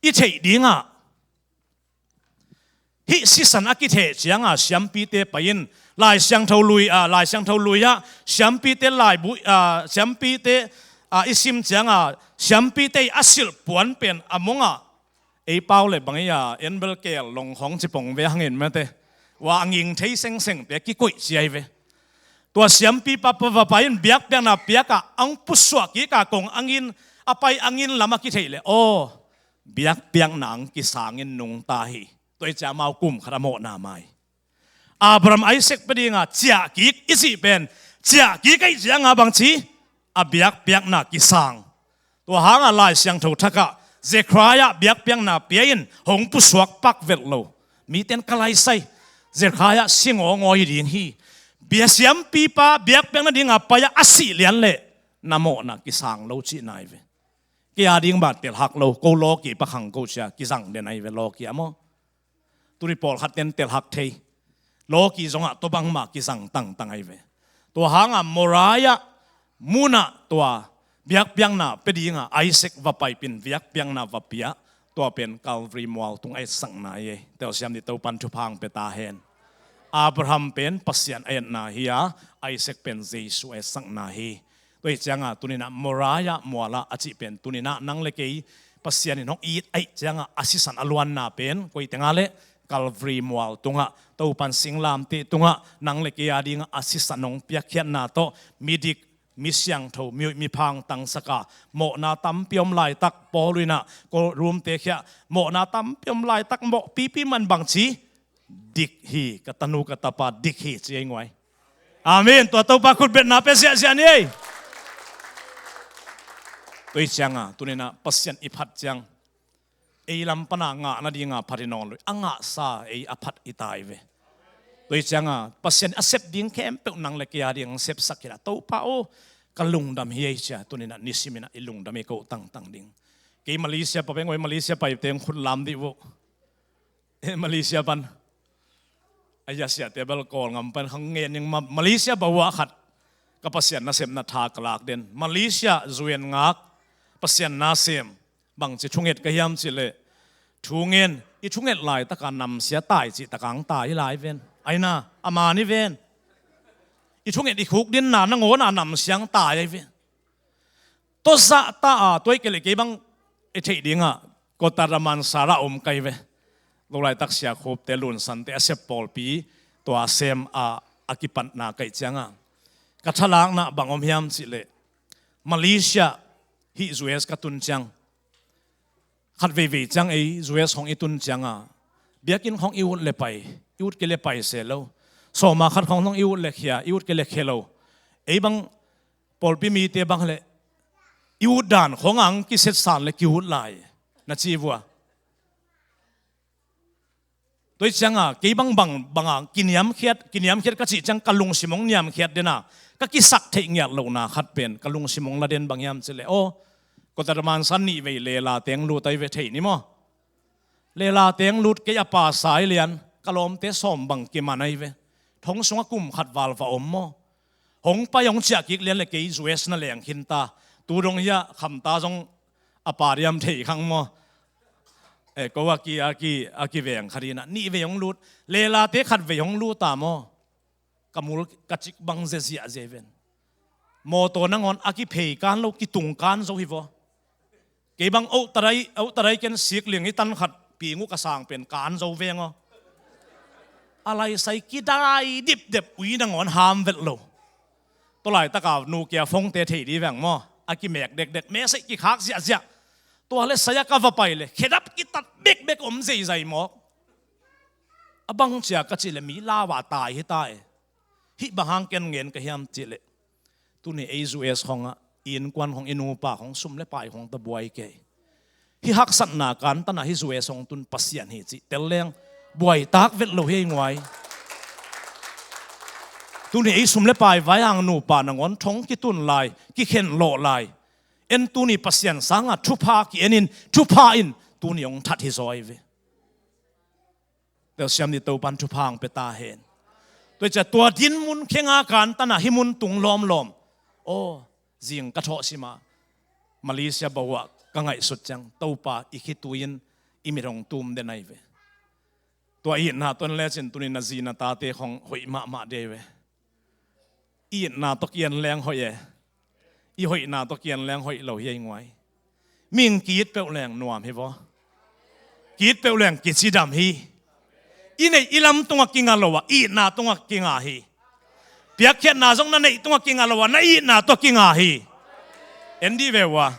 I theih dingah hih sisan a kitheh cianga siampite pai in Lai Siangtho lui, ah, Lai Siangtho lui ah siampite laibu, ah, siampite, ah, i sim cianga siampite i a silh puan pen a mongah ei pau le bang ei a en bel kel long khong ci pong ve hangin mate. Ua a nging thei sengsengte kikoih ci ahi ve. Tua siampipa pa va pai in biakpiakna piakah ang pusuah kikah kong angin a pai angin lam a kitheih leh aw biakpiakna ang kisangin nungta hi. Tua i ciah amau kum khat a mawhna mai. Abraham Isaac pia dinga ciah kik i cih pen ciah kik ahih cianga bangci a biakpiakna kisang. Tua hanga Lai Siangtho thakah Zechariah biakpiakna pia in hong pusuak pak vet lo. Miten ka laisai Zechariah si ngawngawh hi ding hi. Bia siampipa biakpiakna dinga pai-ah a sih lian leh na mawhna kisang lo cihna ahi ve. Kei a ding bang telhak lo, ko lawki pa khang ko cia kizang den ahi ve lawki a maw. Tuni pawlkhat ten telhak thei. Lawki zongah tua bangmah kizang tangtang ahi ve. Tua hanga Moriah munah tua biakpiakna pia dinga Isaac va paipin biakpiakna va pia. Tua pen Calvary mual tung a etsakna hi. Telsiam ni Topan thupha hong pia ta hen. Abraham pen Pasian a etna hi a, Isaac pen Jesu a etsakna hi. Tua hi cianga tuninah Moriah mualah a cih pen tuninah nang le kei Pasian in hong it ahih cianga a sisan a luanna pen koi tengah le Calvary mual tungah Topan singlamteh tungah nang le kei a dingah a sisan hong piakkhiatna tawh midik, misiangtho, mi, miphang tangsaka mawhna tampi om laitak Paul inah ko Rom te khia mawhna tampi om laitak mawh pipi man bangci dik hi, ka tanu ka tapa dik hi ci ei nguai. Amen. Tua Topa khutbetna pia ziahziah ni ei. Tua hi cianga tuninah Pasian i phat ciang ei lam pana ngah nadinga phat hi nawn lui a ngahsa ei a phat i tai ve. Tua hi cianga Pasian a sep ding khempeuh nang le kei a ding sepsak hi la Topa aw ka lungdam hi ei cia tuninah nisiminah i lungdam i koh tangtang ding. Kei Malaysia pa peng oi Malaysia pai teng khut lam dih vuh. Malaysia pan a ya siate bel kawl ngam pan khang ngen ning Malaysia bawah khat ka Pasian nasepna tha ka lak den. Malaysia zuan ngak Pasian nasem bangci thunget ka hiam cih leh thungen i thunget laitaka namsia tai cih takang tai lai ven. Aina a mani ven. I thunget i khuk dinna nangawna namsiang tai ai ven. Tua zahta a tua i kei le kei bang i theih dingah Kota Damansara om kai ve. Lolaitak Sia Khupte Lunsante a sep pawlpi tua sem a a kipatna kaih cianga ka thalakna bang om hiam cih leh Malaysia hih U S ka tun ciang khat veivei ciang ei U S hong i tun cianga biakinn hong i ut le pai i ut kei le pai se lo. Sawma khat hong hong i ut le khia i ut kei le khia lo. Ei bang pawlpi mite bang le i ut dan khong ang kisetsan le ki ut lai na ci vua. Tua hi cianga kei bang bang banga kiniamkhiat kiniamkhiat ka cih ciang ka lungsim hong niamkhiat dena ka kisak theih ngiat lohna khat pen ka lungsim hong la den bang hiam cih leh aw Kota Damansara nih vei lela teng lut ai ve thei ni maw. Lela teng lut kei a pa sai lian ka lawmte sawm bang kiman ai ve. Thong sungah kum khat val va om maw. Hong pai hong ciah kik lian le kei U S na leng khin ta. Tu dong hiah khamta zong a pa diam thei khang maw. Eh, ko a ki a ki a kiveng khat inah nih vei hong lut. Lelate khat vei hong lut ta maw. Ka mul ka cik bang zia ziahziah ven. Mawtaw nangawn a kiphei kan lo kitung kan zo hi vaw. Kei bang oh tadai oh tadai ken sikling hi tan khat ping uh ka sang pen kan zo veng aw. A laisai kidai dipdep ui nangawn ham vet lo. Tua laitaka nukia phongte thei di veng maw a kimek dekdek mesei kikhak ziahziah. Tua le saya ka va pai le khedap kitat bekbek om zeizai mawk. A bang cia ka cih le mi lauah tai hi ta e. Hih bang hang ken ngen ka hiam cih leh tuni ei U S khongah i innkuan khong i nupa khong sum le pai khong ta buai kei. Hih haksatna kan tanah hih U S hong tun Pasian hi cih tel leng buaitak vet lo hi ei nguai. Tuni ei sum le pai vai hang nupa nangawn thong kitun lai, kikhenlawh lai. En tuni Pasian sanga thupha ki-en in, thupha in tuni hong that hi zaw hi ve. Telsiam ni, Topan thupha hong pia ta hen. Tua ciang tua din mun khenga kan tana hih mun tung lawmlawm. Aw, zing ka thawh sima Malaysia bahuah ka ngaihsut ciang Topa i khitui in i mit hong tum den ahi ve. Tua itna tawh en lecin tuni na zi na tate khong hoih mahmah dei ve. I itna tawh kian leng hoih e. I hoihna tawh kian leng hoih lo hi ei nguai. Mihing ki-it peuh leng nuam hi vaw. Ki-it peuh leng kicidam hi. I neih i lam tungah kinga lo a, i itna tungah kinga hi. Piakkhiatna zong na neih tungah kinga lo a, na itna tawh kinga hi. En dih ve ua.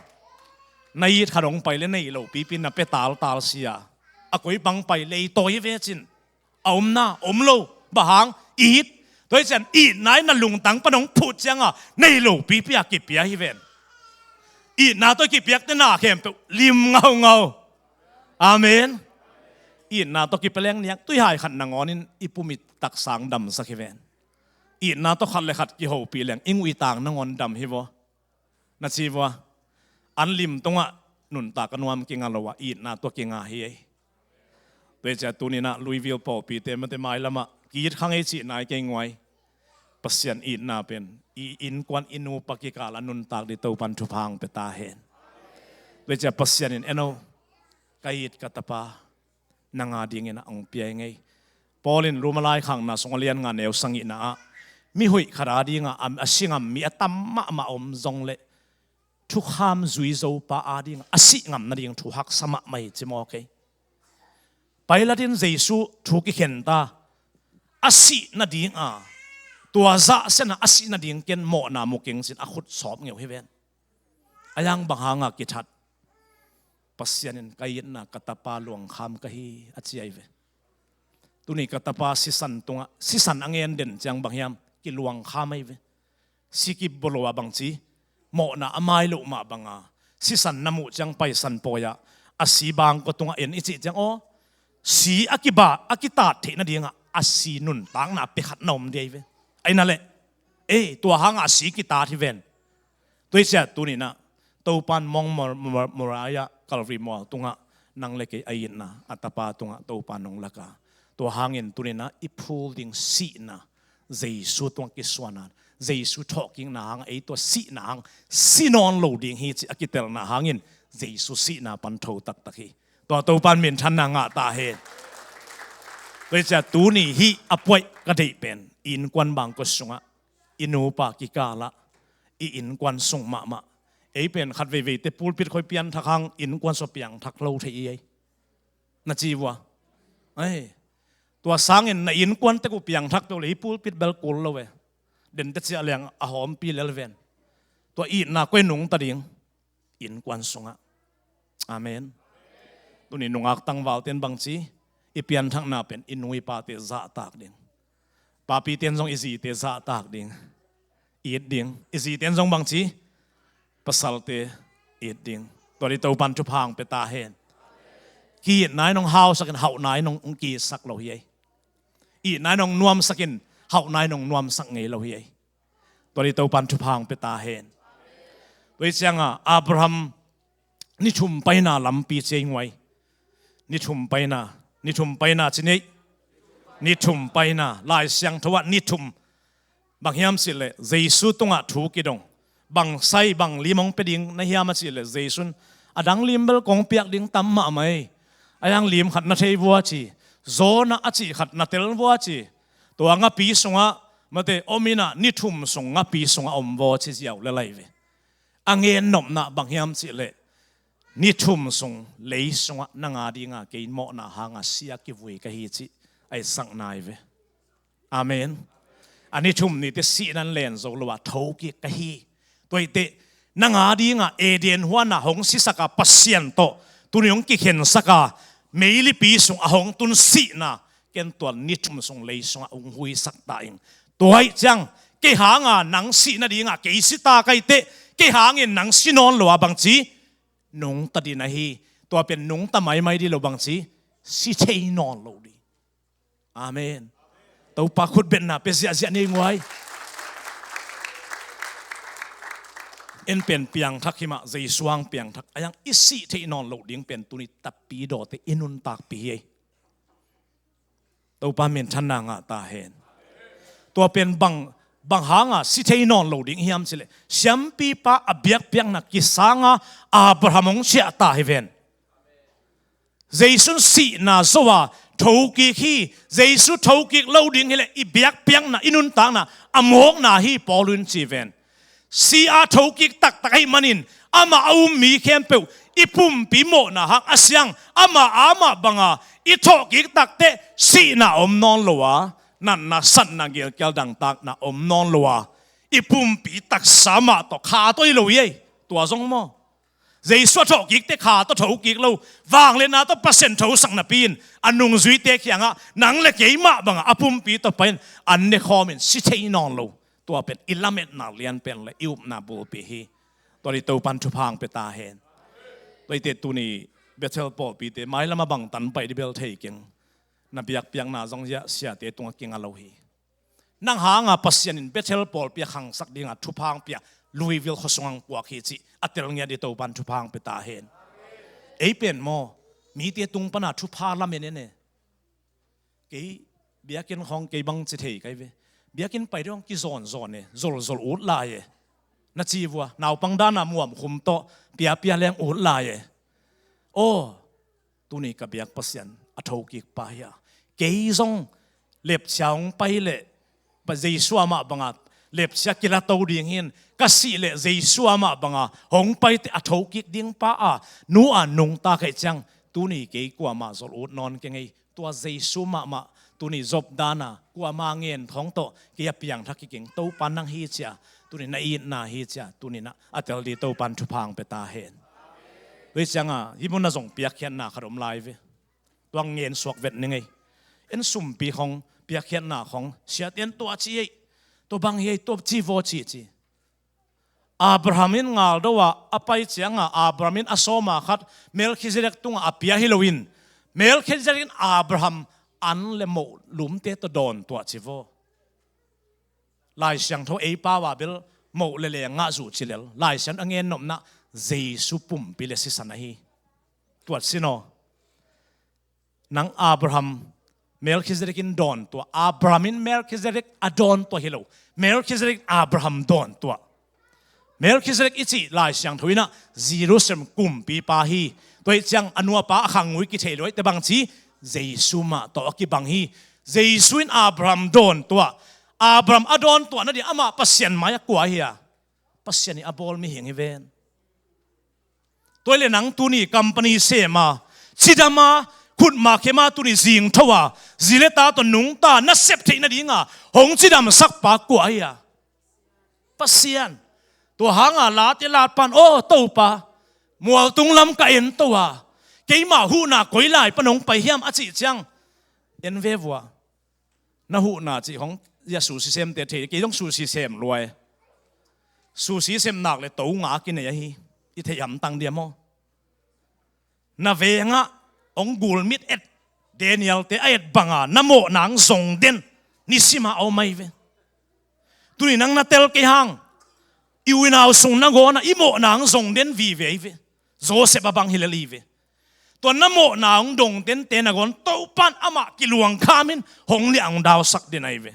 Na it khat hong pai le nei lo pipi na pia taltal sia. A koi bang pai leitawi hi vecin. A omna om lo, bang hang, it. Tua hi ciang itna in na lungtang pan hong phut cianga nei lo pipi a kipia hi ven. Itna tawh kipiakte na khempeuh lim ngaungau. Amen. Itna tawh kipia leng niang tuihai khat nangawnin i pumit taksang damsak hi ven. Itna tawh khat le khat kihopih leng i nguitang nangawn dam hi vaw. Na ci vua, an lim tungah nuntak a nuam kinga lo a, itna tawh kinga hi ei. Tua hi ciang tuninah Louisville pawlpite mate mailamah ki-it kha ngei cih nai kei nguai. Pasian itna pen i innkuan i nupa kikal a nuntak ding Topan thupha hong pia ta hen. Tua hi ciang Pasian in, eno, ka it ka tapa nang a dingin a hong pia hi ngei. Paul in Roma laikhakna sung a lian nga neu sagihna ah, mi hoih khat a dinga a, a si ngam mi a tam mahmah om zong leh thukham zui zopa a dinga a sih ngam nading thu haksa mahmah hi ci mawk ei. Pilat in Jesu thu kikhen ta, a sih nadinga, tua zahsiana a sih nading ken mawhna mu keng cin a khut sawp ngeu hi ven. A yang bang hanga kithat? Pasian in ka itna ka tapa luangkham ka hi a ci ahi ve. Tuni ka tapa sisan tungah, sisan a ngen den ciang bang hiam, kiluangkham ahi ve. Si kibolo a bang ci, mawhna a mai loh mah banga sisan na muh ciang paisan pawi-ah a si bangkua tungah en i cih ciang aw, si a kiba a kitat theih nadingah a si nuntakna pia khat na om ding ahi ve. Ahi na leh, ei, tua hangah a si kitat hi ven. Tua hi ciang tuninah Topan Mount Mor-, Mor-, Moriah Calvary mual tungah nang le kei a itna a tapa tungah Topan hong lak a, tua hangin tuninah i phul ding sihna Jesu tungah kisuanna, Jesu thawhkikna hangah ei tua sihna hang si nawn lo ding hi cih a kitelna hangin Jesu sihna pan tho taktak hi. Tua Topan minthanna ngah ta hen. Tua hi ciang tuni hih a puaih ka deih pen i innkuan bangkua sungah, i nupa kikalah, i innkuan sung mahmah. Ei pen khat veiveite pulpit khoi pianthak hang innkuan sua piangthak lo thei i ei. Na ci vua. Ei. Tua sangin na innkuan tek uh piangthak peuh le hih pulpit bel kul lo e. Dente ciah leng a hawmpi lel ven. Tua itna koi nungta ding. Innkuan sungah. Amen. Tuni nungak tangvalte in bangci, i pianthakna pen i nu i pate zahtak ding. Papite in zong i zite zahtak ding. It ding. I zite in zong bangci, pasalte it ding. Tua ding Topan thupha hong pia ta hen. Ki-itna in hong hausakin hauhna in hong ki-itsak lo hi ei. Itna in hong nuamsakin hauhna in hong nuamsak ngei lo hi ei. Tua ding Topan thupha hong pia ta hen. Tua hi cianga Abraham ni thum paina lampi ci ei nguai. Ni thum paina, ni thum paina ci nei. Ni thum paina, Lai Siangtho ah ni thum. Bang hiam cih leh Jesu tungah thu kidong. Bang sai, bang lim hong pia ding na hiam a cih leh Jesu in a dang lim bel kong piak ding tam mahmah ei. A yang lim khat na thei vua ci. Jonah a cih khat na tel vua ci. Tua ngapi sungah, mate, om inah ni thum sung ngapi sungah om vaw ci ziau le lai ve. A ngennopna bang hiam cih leh ni thum sung lei sungah nang a dinga kei mawhna hanga si a kivui ka hi cih a etsakna hi ve. Amen. A ni thum nite sihna in len zo lo a thokik ka hi. Tua hi teh nang a dinga Eden huana hong sisaka Pasian tawh tuni hong kikhensaka meilipi sung a hong tun sihna ken tua ni thum sung lei sungah hong huisak ta ing. Tua hi ciang kei hanga nang sih nadinga kei si ta ka hi teh kei hangin nang si nawn lo a bangci nungta ding ahi. Tua pen nungta maimai ding lo bangci si thei nawn lo ding. Amen. Topa khutbetna pia ziahziah nei nguai. En pen piangthak hi mah, Jesu hang piangthak a, i sih theih nawn loh ding pen tuni tapidawte i nuntakpih hi. Topa minthanna ngah ta hen. Tua pen bang, bang hanga si thei nawn lo ding hiam cileh, siampipa a biakpiakna kisanga Abraham hong ciah ta hi ven. Jesu in sihna zo a thokik hi. Jesu thokik lo ding hileh i biakpiakna, i nuntakna a mawkna hi, Paul in ci ven. Si a thokik taktak ahih manin amah a um mi khempeuh i pumpi mawhna hang a siang, amah amah banga i thawhkik takteh sihna om nawn lo a, natna, satna, gilkial dangtakna om nawn lo a, i pumpi taksa mah tawh kha tawh hi lo hi ei. Tua zong maw, Jesu a thawhkik teh kha tawh thokik lo, vangliatna tawh Pasian thosak napi in a nungzuite kiangah nang le keimah bangah a pumpi tawh pai-in an ne khawmin si thei nawn lo. Tua pen i lametna lian pen le i upna bulpi hi. Tua dih Topan thupha hong pia ta hen. Tua hi teh tuni Bethel pawlpite mailam a bangtan pai dih bel thei keng. Na biakpiakna zong zia siate tungah kinga lo hi. Nang hanga Pasian in Bethel pawlpi a khangsak dinga thupha hong pia Louisville khuasung hong puak hi cih a tel ngiat dih Topan thupha hong pia ta hen. Ei pen maw, mite tung pana thupha lamen en e. Kei biakinn khawng kei bang ci thei kai ve. Biakinn pai deuh hong kizawnzawn e, zolzol ut lai e. Na ci vua, naupang dana muamkhum tawh piapia leng ut lai e. Aw, tuni ka biak Pasian a thokik pa hi a. Kei zong lepsia hong pai leh, pa Jesu amah banga lepsia kilato ding hin, ka sih leh Jesu amah banga hong pai teh a thokik ding pa a, nu a nungta kei ciang, tuni kei kuamah zol ut nawn keng ei. Tua Jesu mahmah tuni Job dana kuama ngen thawng tawh kei a piangthak kikeng Topa nang hi cia, tuni na itna hi cia, tuni na a tel dih Topan thupha hong pia ta hen. Tua hi cianga hih mun na zong piakkhiatna khat om lai ve. Tua ngen suak vet ni ngei. En sumpi khawng, piakkhiatna khawng, siate in tua ci ei, tua bang hi ei, tua ci vaw ci ci. Abraham in ngaldo a a pai cianga Abraham in a sawma khat Melkhizedek tungah a pia hi loin, Melkhizedek in Abraham an le moh lumte tawh dawn tuah ci vaw. Lai Siangtho ei pau a bel moh le leng ngah zuh ci lel. Lai Siangtho a ngen nopna Jesu pumpi le sisan ahi. Tuat sin aw. Nang Abraham, Melkhizedek in dawn tuah. Abraham in Melkhizedek a dawn tuah hi lo. Melkhizedek in Abraham dawn tuah. Melkhizedek i cih Lai Siangtho inah Jerusalem kumpipa hi. Tua hi ciang a nuapa a khangngui kithei luaite bang ci, Jesu mah tawh a kibang hi. Jesu in Abraham dawn tuah. Abraham a dawn tuah nadih amah Pasian mai a kua hi a, Pasian i a bawl mihing hi ven. Tua hi le nang tuni company sem a, cidam a, khutma khem a, tuni zingtho a, zi le ta tawh nungta na sep theih nadinga hong cidamsak pa kua hi a? Pasian. Tua hanga late lat pan, aw Topa, mualtung lam ka ento a, keima huhna koi lai pan hong pai hiam a cih ciang, en ve vua. Na huhna cih hong, ya sushi semte thei, kei zong sushi sem luai. Sushi sem nak le to nga kinei ahi. I thei hamtang dia maw? Na vengah hong gulmit et, Daniel-te a et banga na mawhna hong zong den nisima a om ahi ve. Tuni nang na tel kei hang, i u i nau sung nangawnah i mawhna hong zong den vive ahi ve. Joseph a bang hi lel hi ve. Tua na mawhna hong dong tente nangawn Topan amah kiluangkhamin hong liah hong dausak den ahi ve.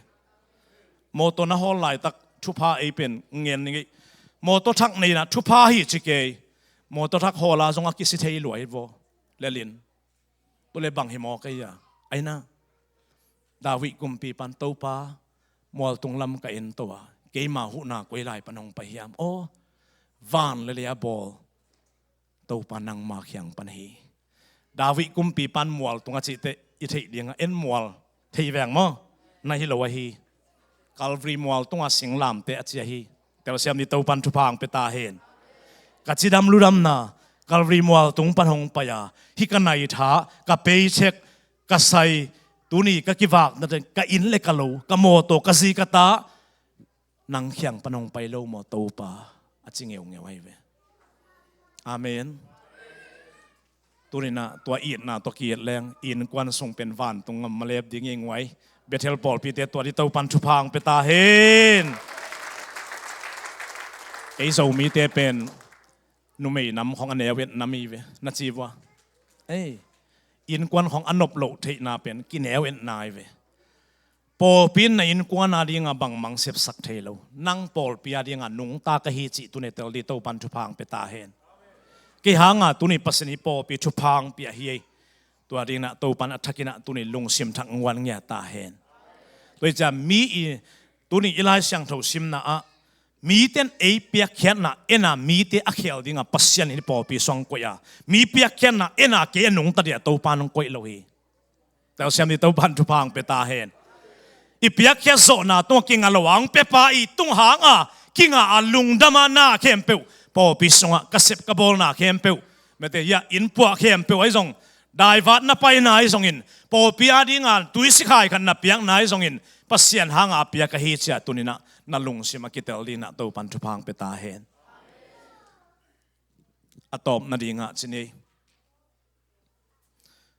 Mawtaw na hawl laitak thupha ei pen ngen ni ngei. Mawtaw thak neina thupha hi ci kei. Mawtaw thak hawla zong a kisi thei luai vaw. Lelin. Tua le bang hi maw kei a? Aina. David kumpipan Topa, mualtung lam ka ento a, keima huhna koi lai pan hong pai hiam? Aw, van le lei a bawl Topa nangma khiang pan hi. David kumpipan mualtung a cihte i theih dinga en mual thei veng maw? Na hi lo ahi. Calvary mualtunga singlamte a ci ahi. Telsiam ni Topan thupha hong pia ta hen. Ka cidam ludamna Calvary mualtung pan hong pai a, hih ka naitha, ka paycheck, ka sai, tuni ka kivakna teng, ka inn le ka lo, ka mawtaw, ka zi ka ta, nang khiang pan hong pai lo maw Topa, a ci ngeungeu ahi ve. Amen. Tuninah tua itna tua ki-et leng innkuan sung pen vantung ngam malep ding i nguai. Bethel pawlpite tua di Topan thupha hong pia ta hen. Ei Zomite pen numei nam khong a neu et nam hi ve, na ci vua. Ei, innkuan khong a nop loh theihna pen kineu etna hi ve. Pawlpi in na innkuan a dinga bangmang sepsak thei lo. Nang pawlpi a dinga nungta ka hi cih tuni tel ding Topan thupha hong pia ta hen. Kei hanga tuni Pasian i pawlpi thupha hong pia hi ei. Tua dingin ah Topan a thakin ah tuni lungsim thak nguan ngia ta hen. Tua hi ciang mi i tuni i Lai Siangtho simna ah mite in ei piakkhiatna en a mite a khel dinga Pasian in pawlpi sung koih a, mi piakkhiatna en a kei a nungta dia Topan hong koih lo hi. Telsiam ni, Topan thupha hong pia ta hen. I piakkhiat zawhna tungah kinga lo a hong piapa i tung hanga kinga a lungdam a na khempeuh, pawlpi sungah ka sep ka bawlna khempeuh, mete hia innpuah khempeuh ahi zong, daivat na paina ahi zongin, pawlpi a dinga tuisik hai khat na piakna ahi zongin, Pasian hanga a piak ahi ci-a tuni-in ah na lungsim a kitel dingin ah Topan thupha hong pia ta hen. A tawpna dingah ci ni.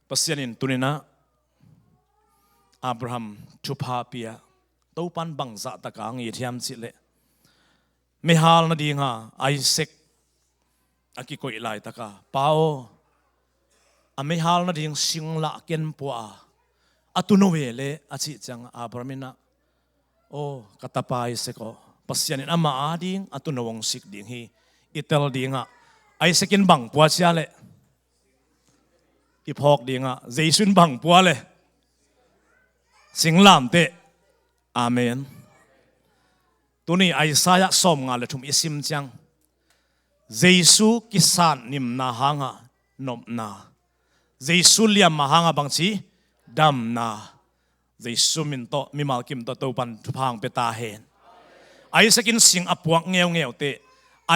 Pasian in tuni-in ah Abraham thupha pia, Topan bangzah taka hong it hiam cih leh, meihal nadinga Isaac a kikoih laitaka, Pa aw, a meihal nading singlamteh ken pua a, a tuuno ve leh a cih ciang Abraham in ah, aw, ka tapa Isaac aw, Pasian in amah ading a tuuno hong sik ding hi, i tel dingah. Isaac in bang pua cia leh, i phawk dingah, Jesu in bang pua leh, singlamteh. Amen. Tuni Isaiah sawmnga le thum i sim ciang, Jesu kisatnimna hanga nopna, Jesu liamma hanga bangci damna, Jesu min tawh mimal kim tawh Topan thupha hong pia ta hen. Isaac in sing a puak ngeungeu teh,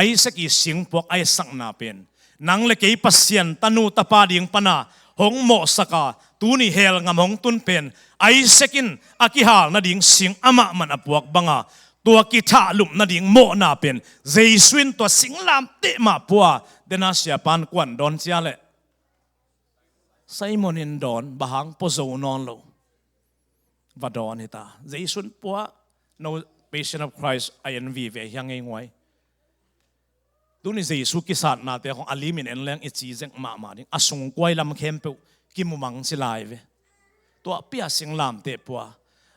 Isaac i singpuak a etsakna pen nang le kei Pasian tanu tapa ding pana hong mawhsaka, tuni hell ngam hong tun pen Isaac in a kihal nading sing amah man a puak banga, tua kithahlup nading mawhna pen Jesu in tua singlamteh mah pua, dena siapan kuan dawn cia leh, Simon in dawn, bang hang pua zo nawn lo. Va dawn hi ta. Jesu in pua, no, Passion of Christ a en vive hi hang ei nguai. Tuni Jesu kisatnate khong a limin en leng i ci zek mahmah ding. A sungkuai lam khempeuh kimumang ci lai ve. Tua pia singlamteh pua.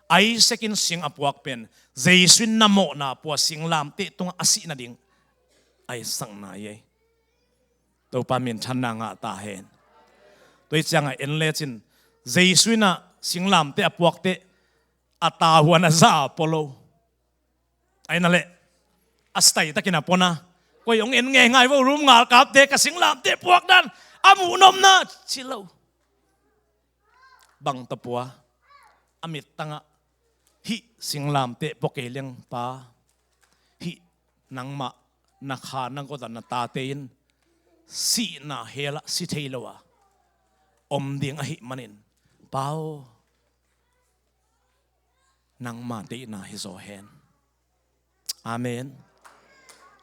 Isaac in sing a puak pen Jesu in na mawhna pua singlamteh tungah a sih nading a etsakna hi ei. Topa minthanna ngah ta hen. Tua hi ciangah en lecin, Jesu in ah singlamteh a puak teh a tavuan a za a pua lo. Ahi na leh, a style takin a pua na. Koi hong en ngeingai vo, room ngalkapte, ka singlamteh puak dan a muh nopna ci lo. Bang tawh pua, a mittangah, hih singlamteh pua kei leng Pa, hih nangmah na kha na gawt a na tate in sihna hell ah si thei lo a om ding ahih manin, Pa aw, nangma deihna hi zaw hen. Amen.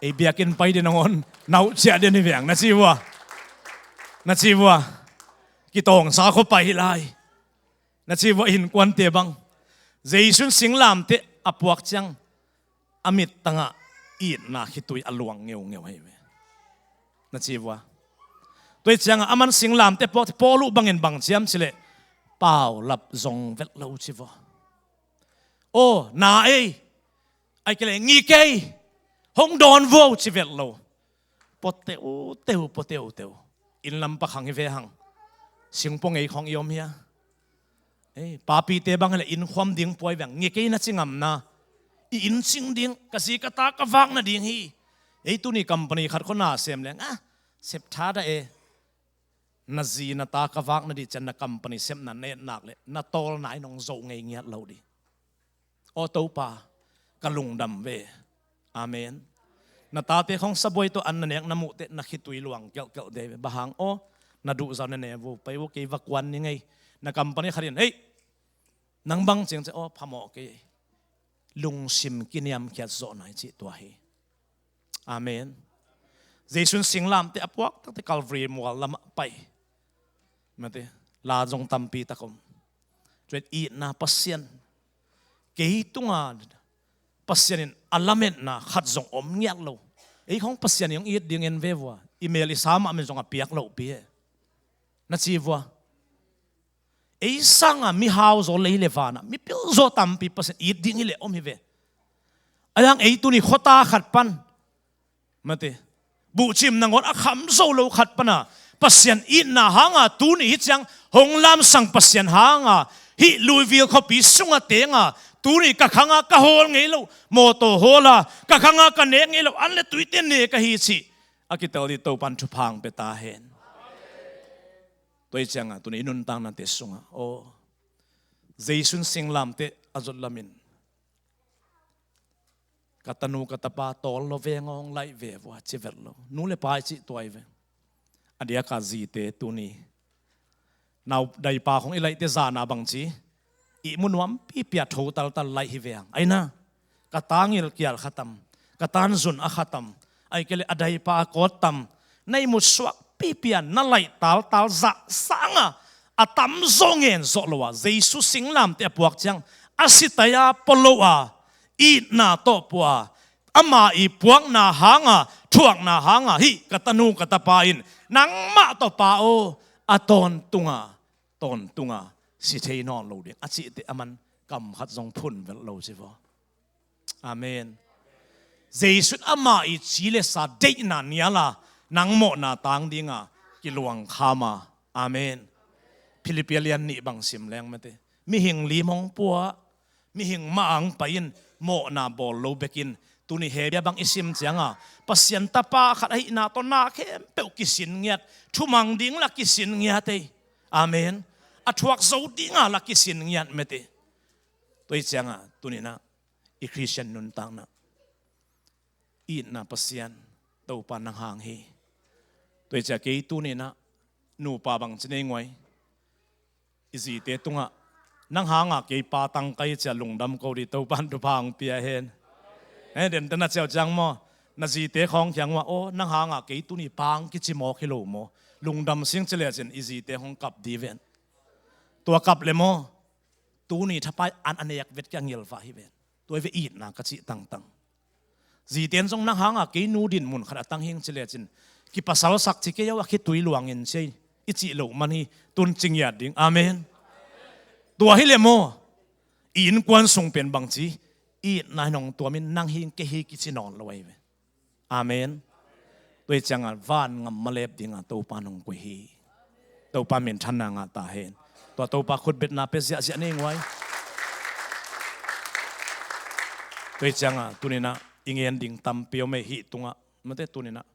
Ei biakinn pai ding nangawn na uh ciah ding hi veng, na ci vua. Na ci vua. Kitawngsa khua pai hi lai. Na ci vua, innkuante bang. Jesu in singlamteh a puak ciang a mittangah itna khitui a luang ngeungeu hi ve. Na ci vua. Tua hi ciangah aman singlamteh puak teh Paul uh bangin bang ciam ci leh, paulap zong vet lo ci vua. Aw, na ei. Ai kei leh ngi kei, hong dawn vua ci vet lo. Pua teuteu, pua teuteu. Inn lam pakhang hi ve hang. Singpua ngei khong i om hia? Ei, papite bang hi leh inn khuam ding pua hi veng. Ngi kei na ci ngamna. I inn cing ding, ka zi ka ta ka vak nading hi. Ei, tuni company khat khua na sem leng, ah, sep tha dah e. Na zi na ta ka vak nading ciang na company sepna na et nak leh na tawlna in hong zo ngei ngiat lo ding. Aw Topa, ka lungdam ve. Amen. Na tate khong sabuai tawh an na nek na muh teh na khitui luang kelhkelh de ve. Bang hang aw, na duh zah na ne vo, pai vo, kei va kuan ning ei. Na company khat in, hei, nang bang cing ci, aw, phamawh kei. Lungsim kiniamkhiat zawhna hi cih tua hi. Amen. Jesu in singlamteh a puak tak teh Calvary mual lamah pai. Mate, la zong tampi tak om. Tua itna Pasian, kei tunga Pasian in a lametna khat zong om ngiat lo. Ei khong Pasian i hong it ding en ve vua, i mel i sa mahmah zong a piak lohpi e, na ci vua. Ei sanga mihau zaw lei le vanah mipil zaw tampi Pasian it ding hi leh om hi ve. Ahi hang ei tuni khuata khat pan, mate, buhcim nangawn a kham zo lo khat pana Pasian itna hanga tuni hi ciang hong lamsang Pasian hanga hih Louisville khuapi sunga tenga tuni ka khanga ka hawl ngei lo mawtaw hawla, ka khanga ka nek ngei lo an le tuite nek ahi cih a kitel ding Topan thupha hong pia ta hen. Tua hi cianga tuni i nuntaknate sungah aw, Jesu'n singlamteh a zot lamin ka tanu ka tapa tawl lo veng hong laih ve vua ci vet lo. Nu le pa i cih tuai ve. A diaka zite tuni nau daipa khong i laihte zana bangci i mu nuam pipia tho taltal laih hi ve ang. Aina ka ta ngilkial khatam, ka tan zun a khatam, ai kele a daipa a kawt tam, na i mut suak pipia na laih taltal zah sanga a tam zaw ngen zawh lo a Jesu singlamteh a puak ciang a sitaia pua lo a itna tawh pua ama i puakna hanga thuakna hanga hih ka tanu ka tapa in nangmah tawh pa aw a tawntunga tawntunga si thei nawn lo ding a cihte a man kam khat zong phun vel lo ci vaw. Amen. Jesu'n ama i ci le sa deihna niala nang mawhna tang dinga kiluang khama. Amen. Philippi lian nih bang sim leng mate. Mihing lim hong pua, mihing mah ang pai in mawhna bawl lo bekin tuni hebia bang i sim cianga Pasian tapa khat ahihna tawh na khempeuh kisin ngiat, thumang ding la kisin ngiat ei. Amen. A thuak zo dinga la kisin ngiat mate. Tua hi cianga tuninah i Khristian nuntakna itna Pasian Topa nang hang hi. Tua hi cia kei tuninah nupa bang ci nei nguai i zite tungah nang hanga kei pa tang kai cia lungdam ko di Topan thupha hong pia hen. Eh, dente na ciau ciang maw? Na zite khawng khiang uh ah aw nang hanga kei tuni pang kici maw khi lo maw? Lungdam sing ci lecin i zite hong kap di ven. Tua kap le maw? Tuni thapai an a nek vet kia ngilvah hi ven. Tua i ve itna ka cih tangtang. Ziten zong nang hanga kei nu din mun khat a tang hing ci lecin kipasalsak ci kei au a khitui luangin ci ei i cih loh man hi tun ci ngiat ding. Amen. Tua hi le maw? I innkuan sung pen bangci itna hi nong tuamin nang hing kei hi kici nawn lo ahi ve. Amen. Tua hi cianga van ngam malep dinga Topa nong koih hi. Topa minthanna ngah ta hen. Tua Topa khutbetna pe ziahziah nei nguai. Tua hi cianga tuninah i ngen ding tampi om ei hih tungah mate tuninah.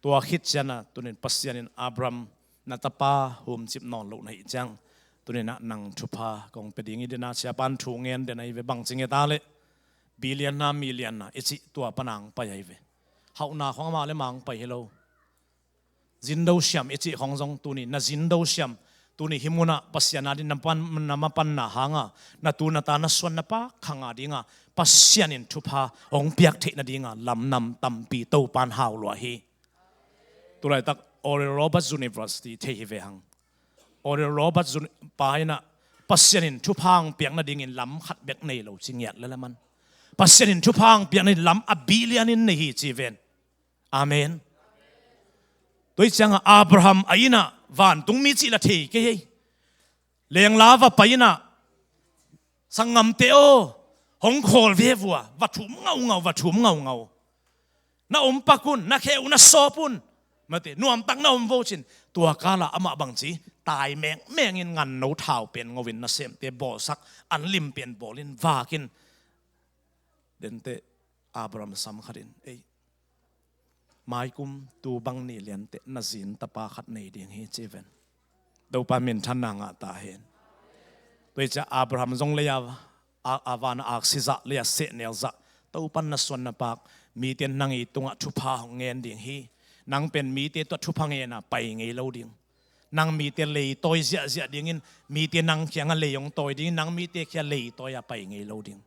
Tua khit ciana tunin Pasian in Abraham na tapa humcip nawn loh na hih ciang tuninah nang thupha kong pe ding i dena siapan thu ngen den ahi ve bangci nge ta leh. Billion na million na i cih tua panang pai ahi ve. Hauhna khong amah le mang pai hi lo. Zindo siam i cih khong zong tuni na zindo siam tuni hi munah Pasian adin na mapanna hanga na tu na ta na suan na pak khanga dinga Pasian in thupha hong piak theih nadinga lamnam tampi Topan hau lua hi. Tulaitak Oral Roberts University thei hi ve hang. Oral Roberts pa inah Pasian in thupha hong piak nadingin lam khat bek nei lo ci ngiat lalaman. Pasian in thupha hong piak nading lam a billion in nei hi ci ven. Amen. Tua hi cianga Abraham a inah vantungmi cih la thei kei ei. Lengla va pai inah sanggamte aw hong khawl ve vua va thum ngaungau va thum ngaungau. Na om pak un na khe uh na sawp un. Mate nuamtak na om vocin tua kala amah bangci tai mengmengin nganno thau pen ngoin nasemte bawlsak an lim pen bawlin vakin. Dente Abraham sam khatin ei maikum tu bang ni lianteh na zin tapa khat nei ding hi ci ven. Topa minthanna ngah ta hen. Tua hi cia Abraham zong lei a a vana aksi zah lei a sehnel zah Topan na suan na pak mite nang i tungah thupha hong ngen ding hi. Nang pen mite tuah thupha ngena pai ngei lo ding. Nang mite leitawi ziahziah dingin mite nang khianga lei hong tawi dingin nang mite khia leitawi a pai ngei lo ding.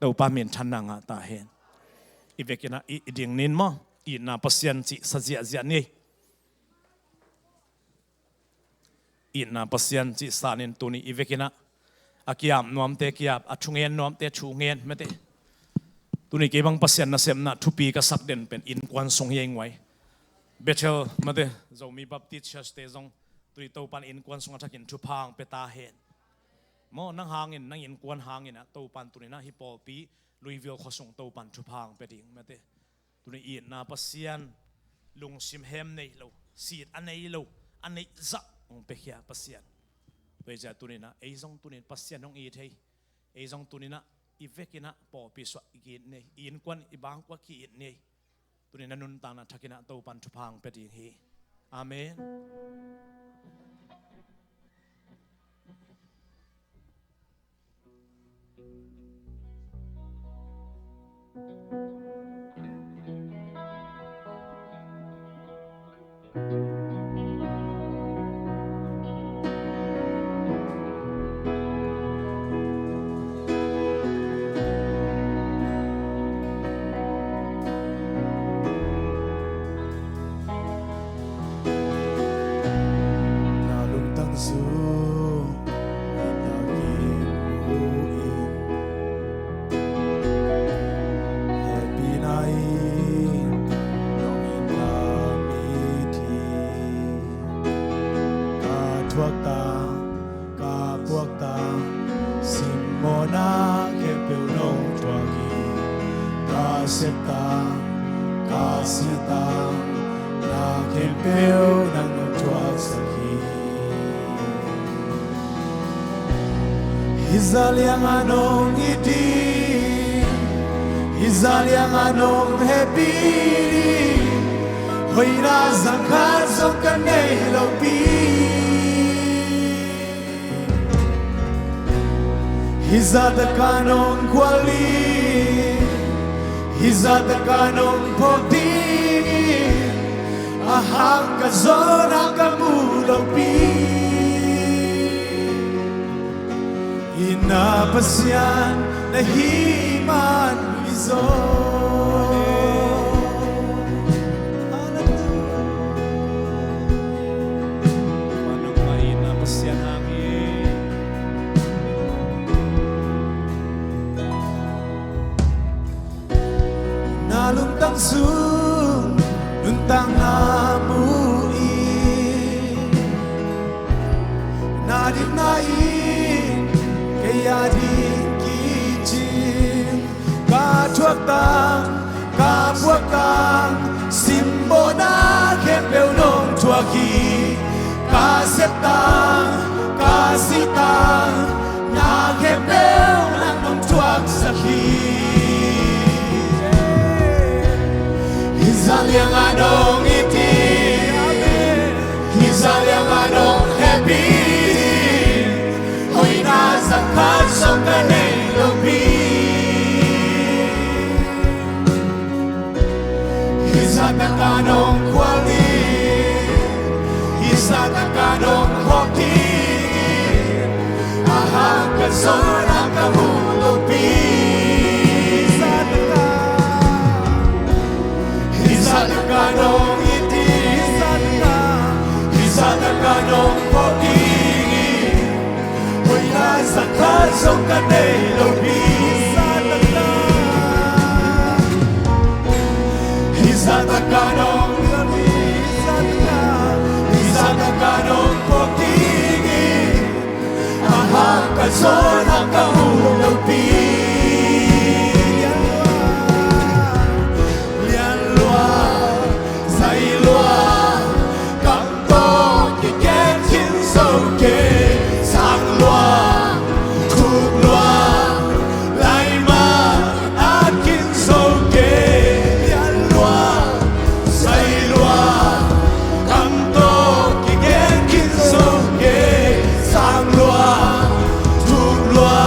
Topa minthanna ngah ta hen. I vekinah i ding nin maw? Itna Pasian cih sa ziahziah ni. Itna Pasian cih sanin tuni i vekinah a kiap nuamte kiap a thungen nuamte thungen mate. Tuni kei bang Pasian nasepna thupi ka sak den pen innkuan sung hi ei nguai. Bethel mate Zomi Baptist Church te zong tuni Topan innkuan sung a thakin thupha hong pia ta hen. Maw, nang hangin, nang innkuan hangin ah Topan tuninah hih pawlpi Louisville khuasung Topan thupha hong pia ding mate. Tuni itna Pasian, lungsim hem nei lo, sit a nei lo, a neih zah hong piakhia Pasian. Tua hi ciah tuninah ei zong tunin Pasian hong it hei. Ei zong tuninah i vekinah pawlpi suah i ki-it nei, i innkuan i bangkua ki-it nei. Tuninah nuntakna thakinah Topan thupha hong pia ding hi. Amen. Na lungtang sung na kimu in, hehpihna in nong itna mit hi. Ka thuak tang, ka puak tang, simmawhna khempeuh nong thuak hi. Ka sep tang, ka si tang, na khempeuh nang nong thuaksak hi. Hih zah liangah nong it ding, hih zah liangah nong hehpih ding, hoihna zang khat zong ka nei lopi. Hih zah takah nong khual ding, hih zah takah nong phawk ding, a hang ka zawn a ka mu lopi. Itna Pasian na hih man hi zaw. Hallelujah. Itna Pasian hang hi. Na lungtang sung nuntakna mu in, na dikna in kei a ding kicing. Ka thuak tang, ka puak tang, simmawhna khempeuh nong thuak hi. Ka sep tang, ka si tang, na khempeuh nang nong thuaksak hi. Hih zah liangah nong it ding, hih zah liangah nong hehpih ding, hoihna zah khat zong ka nei lopi. Hih zah takah nong khual ding, hih zah takah nong phawk ding, a hang ka zawn a ka mu lopi. Hih zah takah, hih zah takah nong it ding, hih zah takah nong phawk ding, hoihna zah khat zong ka nei lopi. Hih zah takah nong, hih zah takah nong phawk ding in, a hang ka zawn a ka mu lopi. Lian lua, zai lua, kam tawh kigen khin zo kei, sang lua, thuk lua, lai mah at khin zo kei. Lian lua, zai lua, kam tawh kigen khin zo kei, sang lua, thuk lua,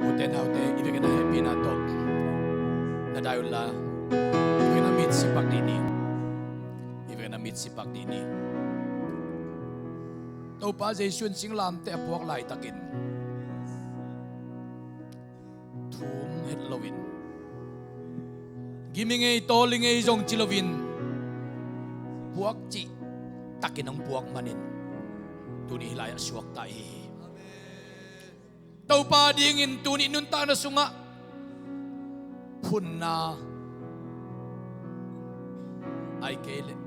Ute naute, i vekna hehpihna tawh na dai unla, i vekna mit sipak dih ni. I vekna mit sipak dih ni. Topa Jesu in singlamteh a puak laitakin thum het loin, gim i ngei, tawl i ngei zong ci loin, puak cih takin hong puak manin tuni hih lai-ah suakta i hi hi. Topa dingin tuni nuntakna sungah phunna, ahih kei leh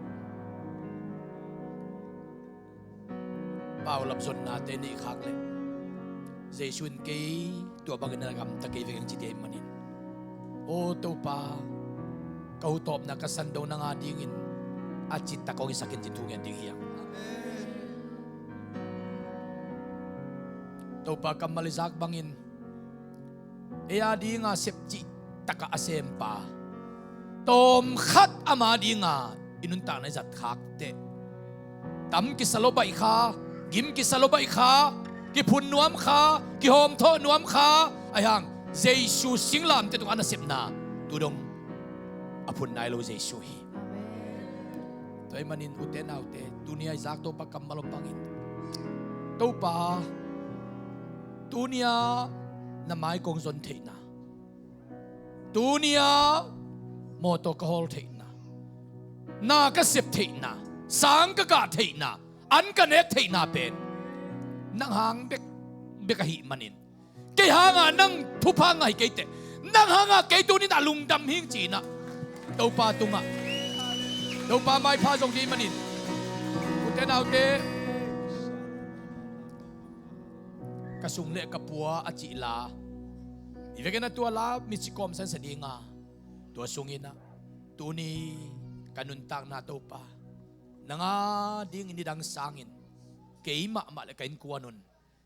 paulap zonnate neih khak leh, Jesu in kei tua bangin na gamta kei veng ci ding ahih manin, aw Topa, ka hutawpna ka sandong nang a dingin a citak hong hisak in ci thu ngen ding hi hang. Topa kammal i zak bangin, ei a dinga sep cih takah a sempa, tawmkhat ama dinga i nuntakna i zat khak teh, tam kisa lo baih kha, gim kisa lo baih kha, kiphun nuam kha, kihawmthawh nuam kha, ahih hang Jesu singlamteh tungah a nasepna tu dong a phun nai lo Jesu hi. Tua ahih manin ute naute, tuni a i zak Topa kammal om bangin, Topa, tuni-ah na mai kong zon theihna, tuni-ah mawtaw ka hawl theihna, na ka sep theihna, sang ka kah theihna, an ka nek theihna pen nang hang bek, bek ahih manin, kei hangah nang thupha ngah hi kei teh, nang hangah kei tuni-in ah lungdam hing ci-in ah Topa tungah, Topa maipha zong ding manin, ute naute, ka sung le ka pua a cih la, i vekin ah tua la mi ci kawmsan sa ding a, tua sungin ah tuni ka nuntakna Topa, nang a dingin nidang sangin kei mahmah le ka innkuan un,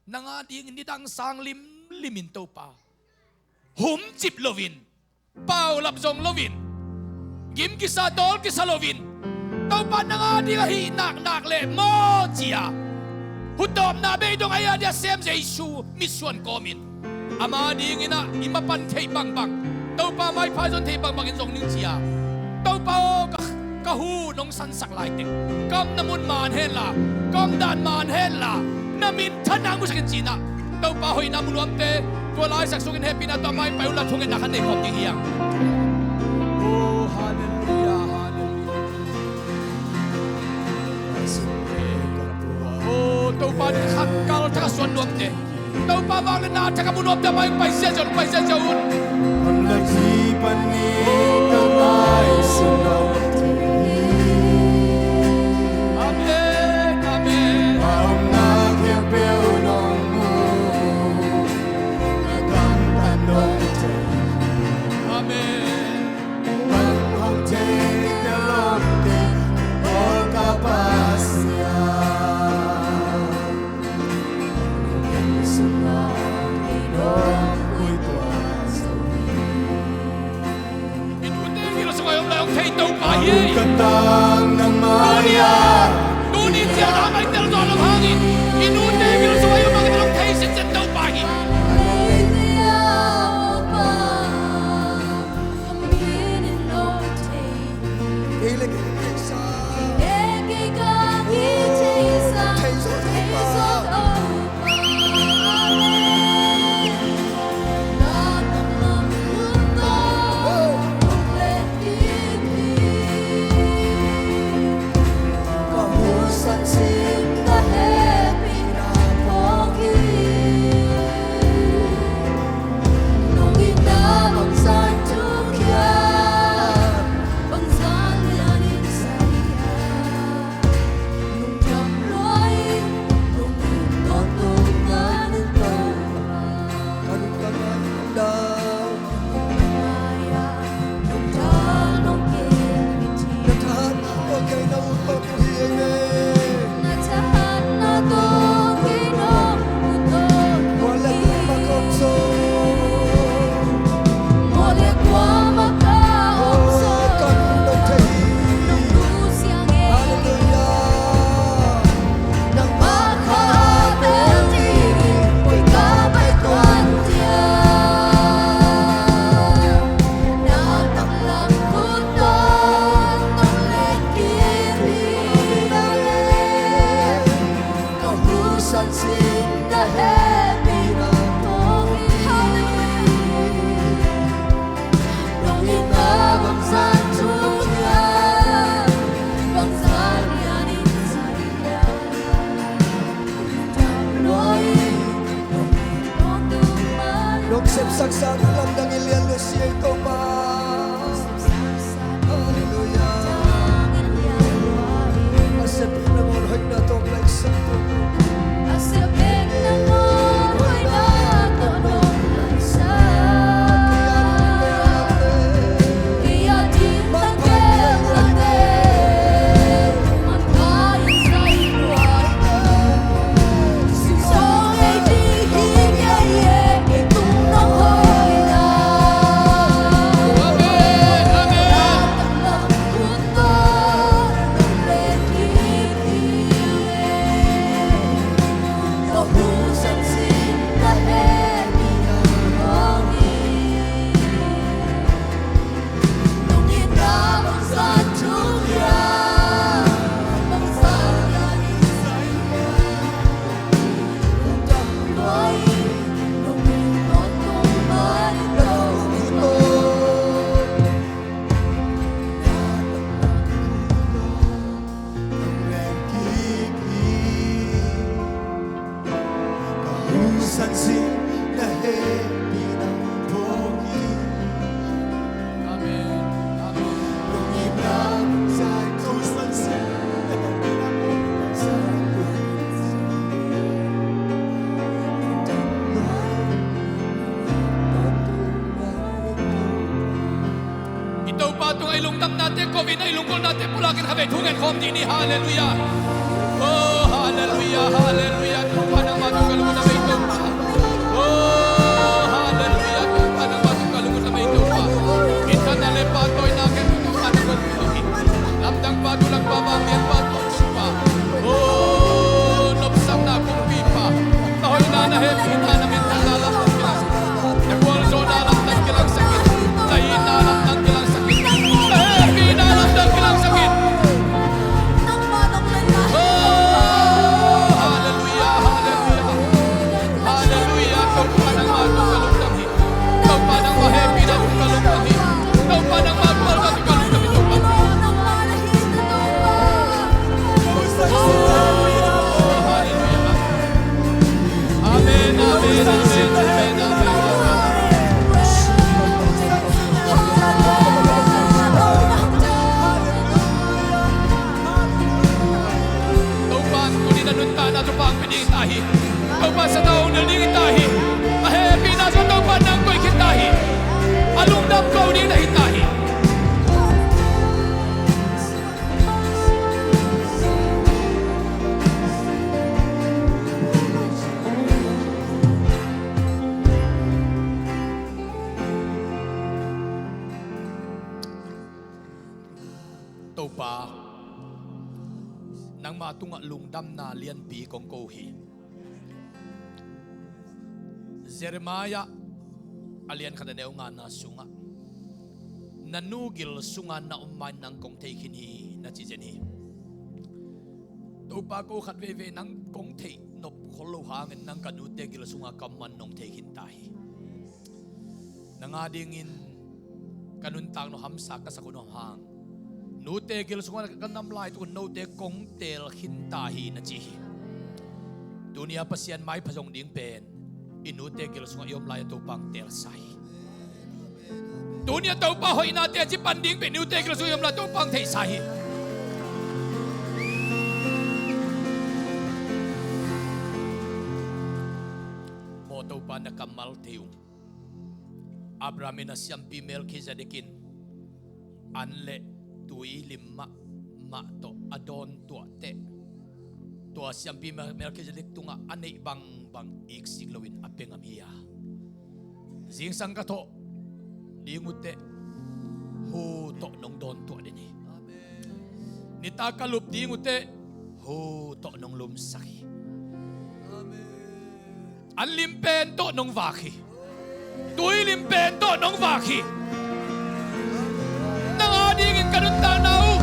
nang a dingin nidang sang limlimin Topa, humcip loin, paulap zong loin, gim kisa tawl kisa loin, Topa nang a ding ahih naknak le maw ci-a, hutawpna bei dong a, ei a dia sem Jesu mitsuan kawmin, ama dingin ah i mapan theih bangbang, Topa maipha zon theih bangbangin zong ning ci-a, Topa aw, ka, ka hu nong sansak laiteng, ka omna mun man henla, ka omdan man henla, na minthanna musak in ci-in ah, Topa hoihna mu nuamte, tua laisak sungin hehpihna tawh mai pai unla, thungetna khat nei khawm ding hi hang. Oh, halleluiah, halleluiah. Oh, Topa, ni khat kal thak a suan nuamte, Topa vangliatna thak a mu nuamte, mai pai ziahziah un, pai ziahziah un. Amen, amen. Amen. I nute gil sungah i om lai hong thei Topa hi. Tuni a, tuni ciang a mai tel zaw lo hangin, i nute gil sungah i om lai hong thei sinsen Topa hi. Nong sepsaksa lamdang in lian lo si ei Topa. Halleluiah. A sep nangawn hoihna tawh laihsak Topa. Amen. Amen. I Topa tungah i lungdamnate, covid-na i lunggulhnate pulakin khavei thu ngen khawm dih ni. Halleluiah. Oh, halleluiah, halleluiah. Topa nangmah tungah ka lungdam ei Topa. Oh, halleluiah. Topa nangmah tungah ka lungdam ei Topa. Minthang le pahtawina khempeuh Topa nangmah tungah hi. Lamdang pa, thu lak pa, vanglian pa, Topa. Oh, nopsakna kumpipa. Na hoihna, na hehpihna, na minthanna lamdang kilangsak in. Na gualzawhna lamdang kilangsak in. Na itna lamdang kilangsak in. Na hehpihna lamdang kilangsak in. Oh, halleluiah, halleluiah. Halleluiah, Topa nangmah tungah ka lungdam hi. Topa nangmah hehpihna tungah ka lungdam hi. Topa nangmah gualzawhna tungah ka lungdam hi, Topa. Amen, amen, amen, amen, amen, amen. Topa in tuni na nuntakna thupha hong pia ding hi ta hi. Topa in sathau hong nilh ding hi ta hi. A hehpihna sungah Topa in nang koih khin ta hi. A lungdam ko ding na hi ta hi. Topa, nangmah tungah lungdamna lianpi kong ko hi. Jeremiah a lian khat a neu ngana sungah, na nu gil sungah na om ma-in nang kong thei khin hi, na ci zen hi. Topa, ko khat veivei nang kong theih nop khol lo hangin nang ka nute gil sungah ka om ma-in nong thei khin ta hi. Nang a dingin ka nuntakna hamsa ka sak hun hang, nute gil sungah ka nam laitak un note kong teel khin ta hi, na ci hi. Tuni-a Pasian maipha zong ding pen i nute gil sungah i om lai-a Topa hong teelsa hi. Tuni-a Topa hoihnate a ci pan ding pen i nute gil sungah i om lai-a Topa hong theihsa hi. Maw Topa, na kammal thei ung. Abraham in a siampi Melkhizedek in an le tui lim mahmah tawh a dawntuah teh, tua siampi Mel-, Melkhizedek tungah a neih bangbang iksik loin a pia ngam hi a, zingsang ka thawh ding uh teh hu tawh nong dawntuah den hi. Nitak ka lup ding uh teh hu tawh nong lumsak hi. An lim pen tawh nong vak hi. Tui lim pen tawh nong vak hi. Nang a dingin ka nuntakna uh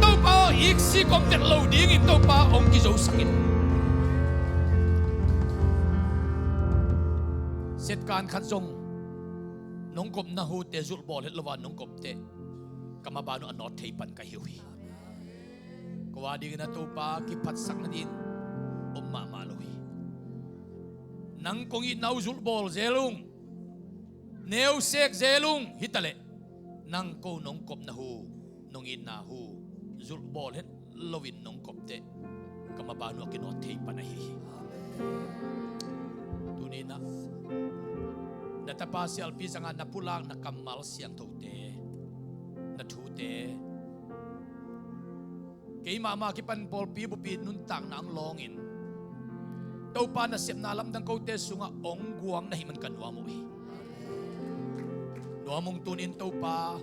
Topa aw, iksik om tek lo dingin Topa hong kizosak in. Setkan khat zong nong kopna hute zulhbawl het lo a nong kop teh, ka maban uh a nawt thei pan ka hi uh hi. Ko a dingin a Topa kiphatsak nading om mahmah lo hi. Nang kong itna uh zulhbawl zel ung, neusek zel ung, hitaleh nang ko nong kopna hu, nong itna hu zulhbawl het loin nong kop teh, ka maban uh a kinawt thei pan ahi hi. Tuni-in ah na tapa sialpi zangah na pulak na kammal siangthote, na thute, keimahmah kipan pawlpi bupi nuntakna hong lawngin Topa nasepna lamdang kote sungah hong guang na hih man ka nuam uh hi. Nuam ung. Tuni-in Topa,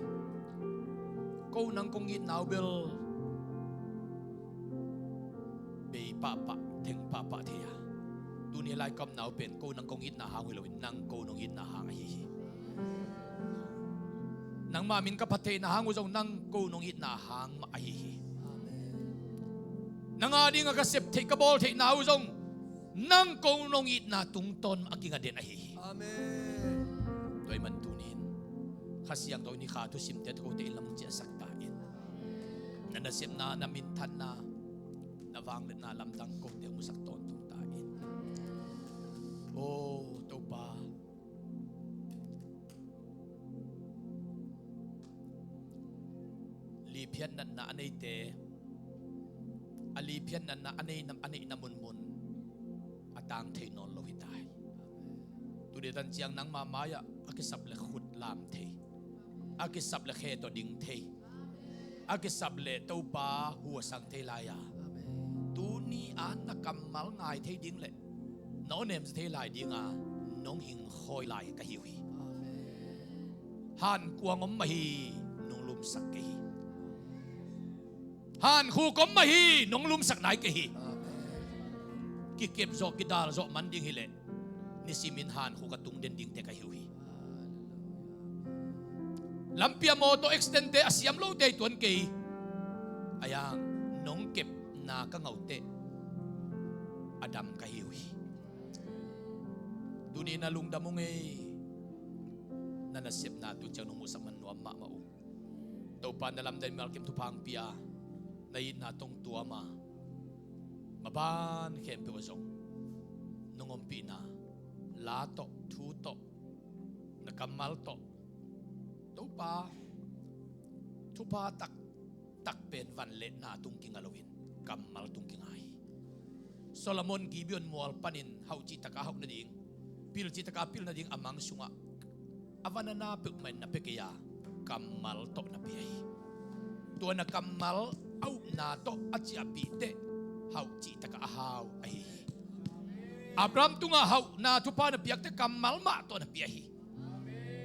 ko nang kong itna uh bel bei pahpah, theng pahpah thei a, tuni lai ka omna uh pen ko nang kong itna hang uh hi loin nang ko nong itna hang ahi hi. Nangmah min ka phat theihna hang uh zong nang ko nong itna hang mah ahi hi. Nang a dingah ka sep theih, ka bawl theihna uh zong nang ko nong itna tungtawn mah a kinga den ahi hi. Amen. Tua ahih man tuni-in Kha Siangtho in hih kha thusimte tawh kote inn lam hong ciahsak ta in. Na nasepna, na minthanna, na vangliatna lamdang kote hong musak tawntung ta in. Phiat natna a neite, a liphiat natna a neihna, a neihna munmun a tang thei nawn lo hi ta hi. Tuni tan ciang nangma mai-ah a kisap le khut lam thei, a kisap le khe tawh ding thei, a kisap le Topa hu a sang thei lai-a, tuni a na kammal ngai thei ding le na awnem za thei lai dinga nong hing khawi lai ka hi uh hi. Hankuang om mah hi, nong lumsak kei hi. Hankhuk om mah hi, nong lumsak nai kei hi. Kikep zawh, kidal zawh man ding hileh nisimin hankhuk a tung den dingte ka hi uh hi. Lampi a mawtaw accident-te a siam lote i tuan kei. A yang nong kepna ka ngauteh a dam ka hi uh hi. Tuni na lungdam ung ei. Na nasepna tu ciang nong muhsak man nuam mahmah uh. Topa na lamdang mimalkim thupha hong pia, na itna tawh hong tuam a, maban khempeuh ah zong nong ompihna, la tawh, thu tawh, na kammal tawh, Topa, thupha taktak pen van le na tung kinga loin kammal tung kinga hi. Solomon Gibeon mual panin hauh cihtaka hauh nading, pil cihtaka pil nading a mang sungah a van a na peuhmah in na pia kei a, kammal tawh na pia hi. Tua na kammal a upna tawh a ciahpih teh hauh cihtaka a hau ahi hi. Abraham tungah hauhna thupha na piak teh kammal mah tawh na pia hi.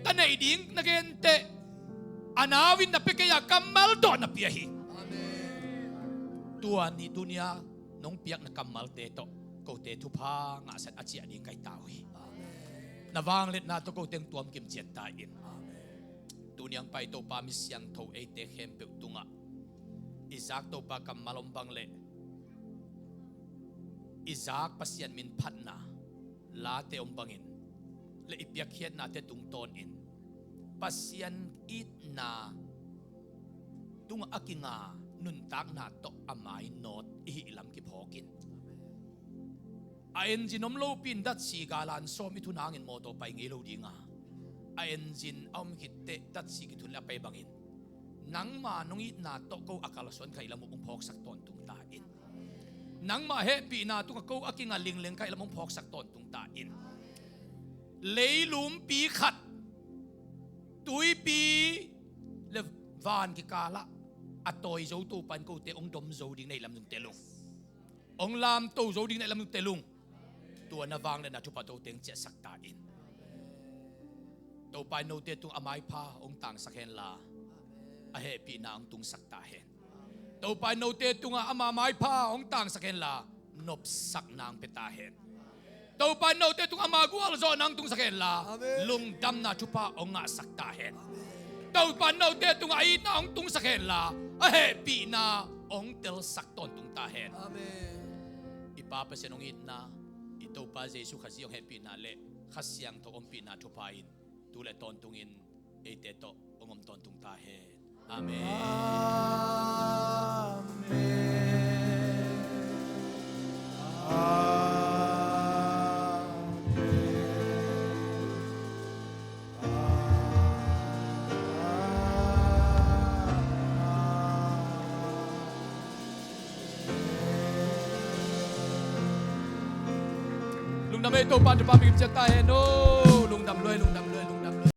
Ka neih ding na gen teh a nau in na pia kei a, kammal tawh na pia hi. Tua ni tunia nong piakna kammalte tawh kote thupha ngahsan a ciah ding ka hi ta uh hi. Na vangliatna tawh kote hong tuam kimciat ta in. Tuni hong pai Topa, mi siangtho eite khempeuh tungah i zak Topa kammal om bang le i zak Pasian min phatna late om bangin le i piakkhiatnate tungtawnin Pasian itna tungah a kinga nuntakna tawh a mainawt i hih lam kiphawkin, a engine om lopi in datsi galan sawm i thun hangin mawtaw pai ngei lo dinga, a engine a om khitteh datsi kithun le a pai bangin nangma nong itna tawh ko a kalsuan ka hih lam uh hong phawksak tawntung ta in. Nangmah hehpihna tungah ko a kinga lingleng ka hih lam hong phawksak tawntung ta in. Leilumpi khat, tuipi le van kikalah a tawi zo Topa in kote hong dom zo ding na hih lam zong tel ung. Hong lamto zo ding na hih lam zong tel ung. Tua na vangliatna thupha tawh teng ciahsak ta in. Topa in note tungah a maipha hong tangsak henla a hehpihna hong tungsak ta hen. Topa in note tungah ama maipha hong tangsak henla nopsakna hong pia ta hen. Topa in note tungah ama gualzawhna hong tungsak henla lungdamna thupha hong ngahsak ta hen. Topa in note tungah a itna hong tungsak henla a hehpihna hong telsak tawntung ta hen. I Pa Pasian hong itna, i Topa Jesu Khazih hong hehpihna le Kha Siangtho ompihna thupha in tu le tawntungin eite tawh hong om tawntung ta hen. Amen. Amen. Amen. Lungdam ei, Topa thupha pia ciat ta hen aw. Lungdam lua ei, lungdam lua ei, lungdam lua ei.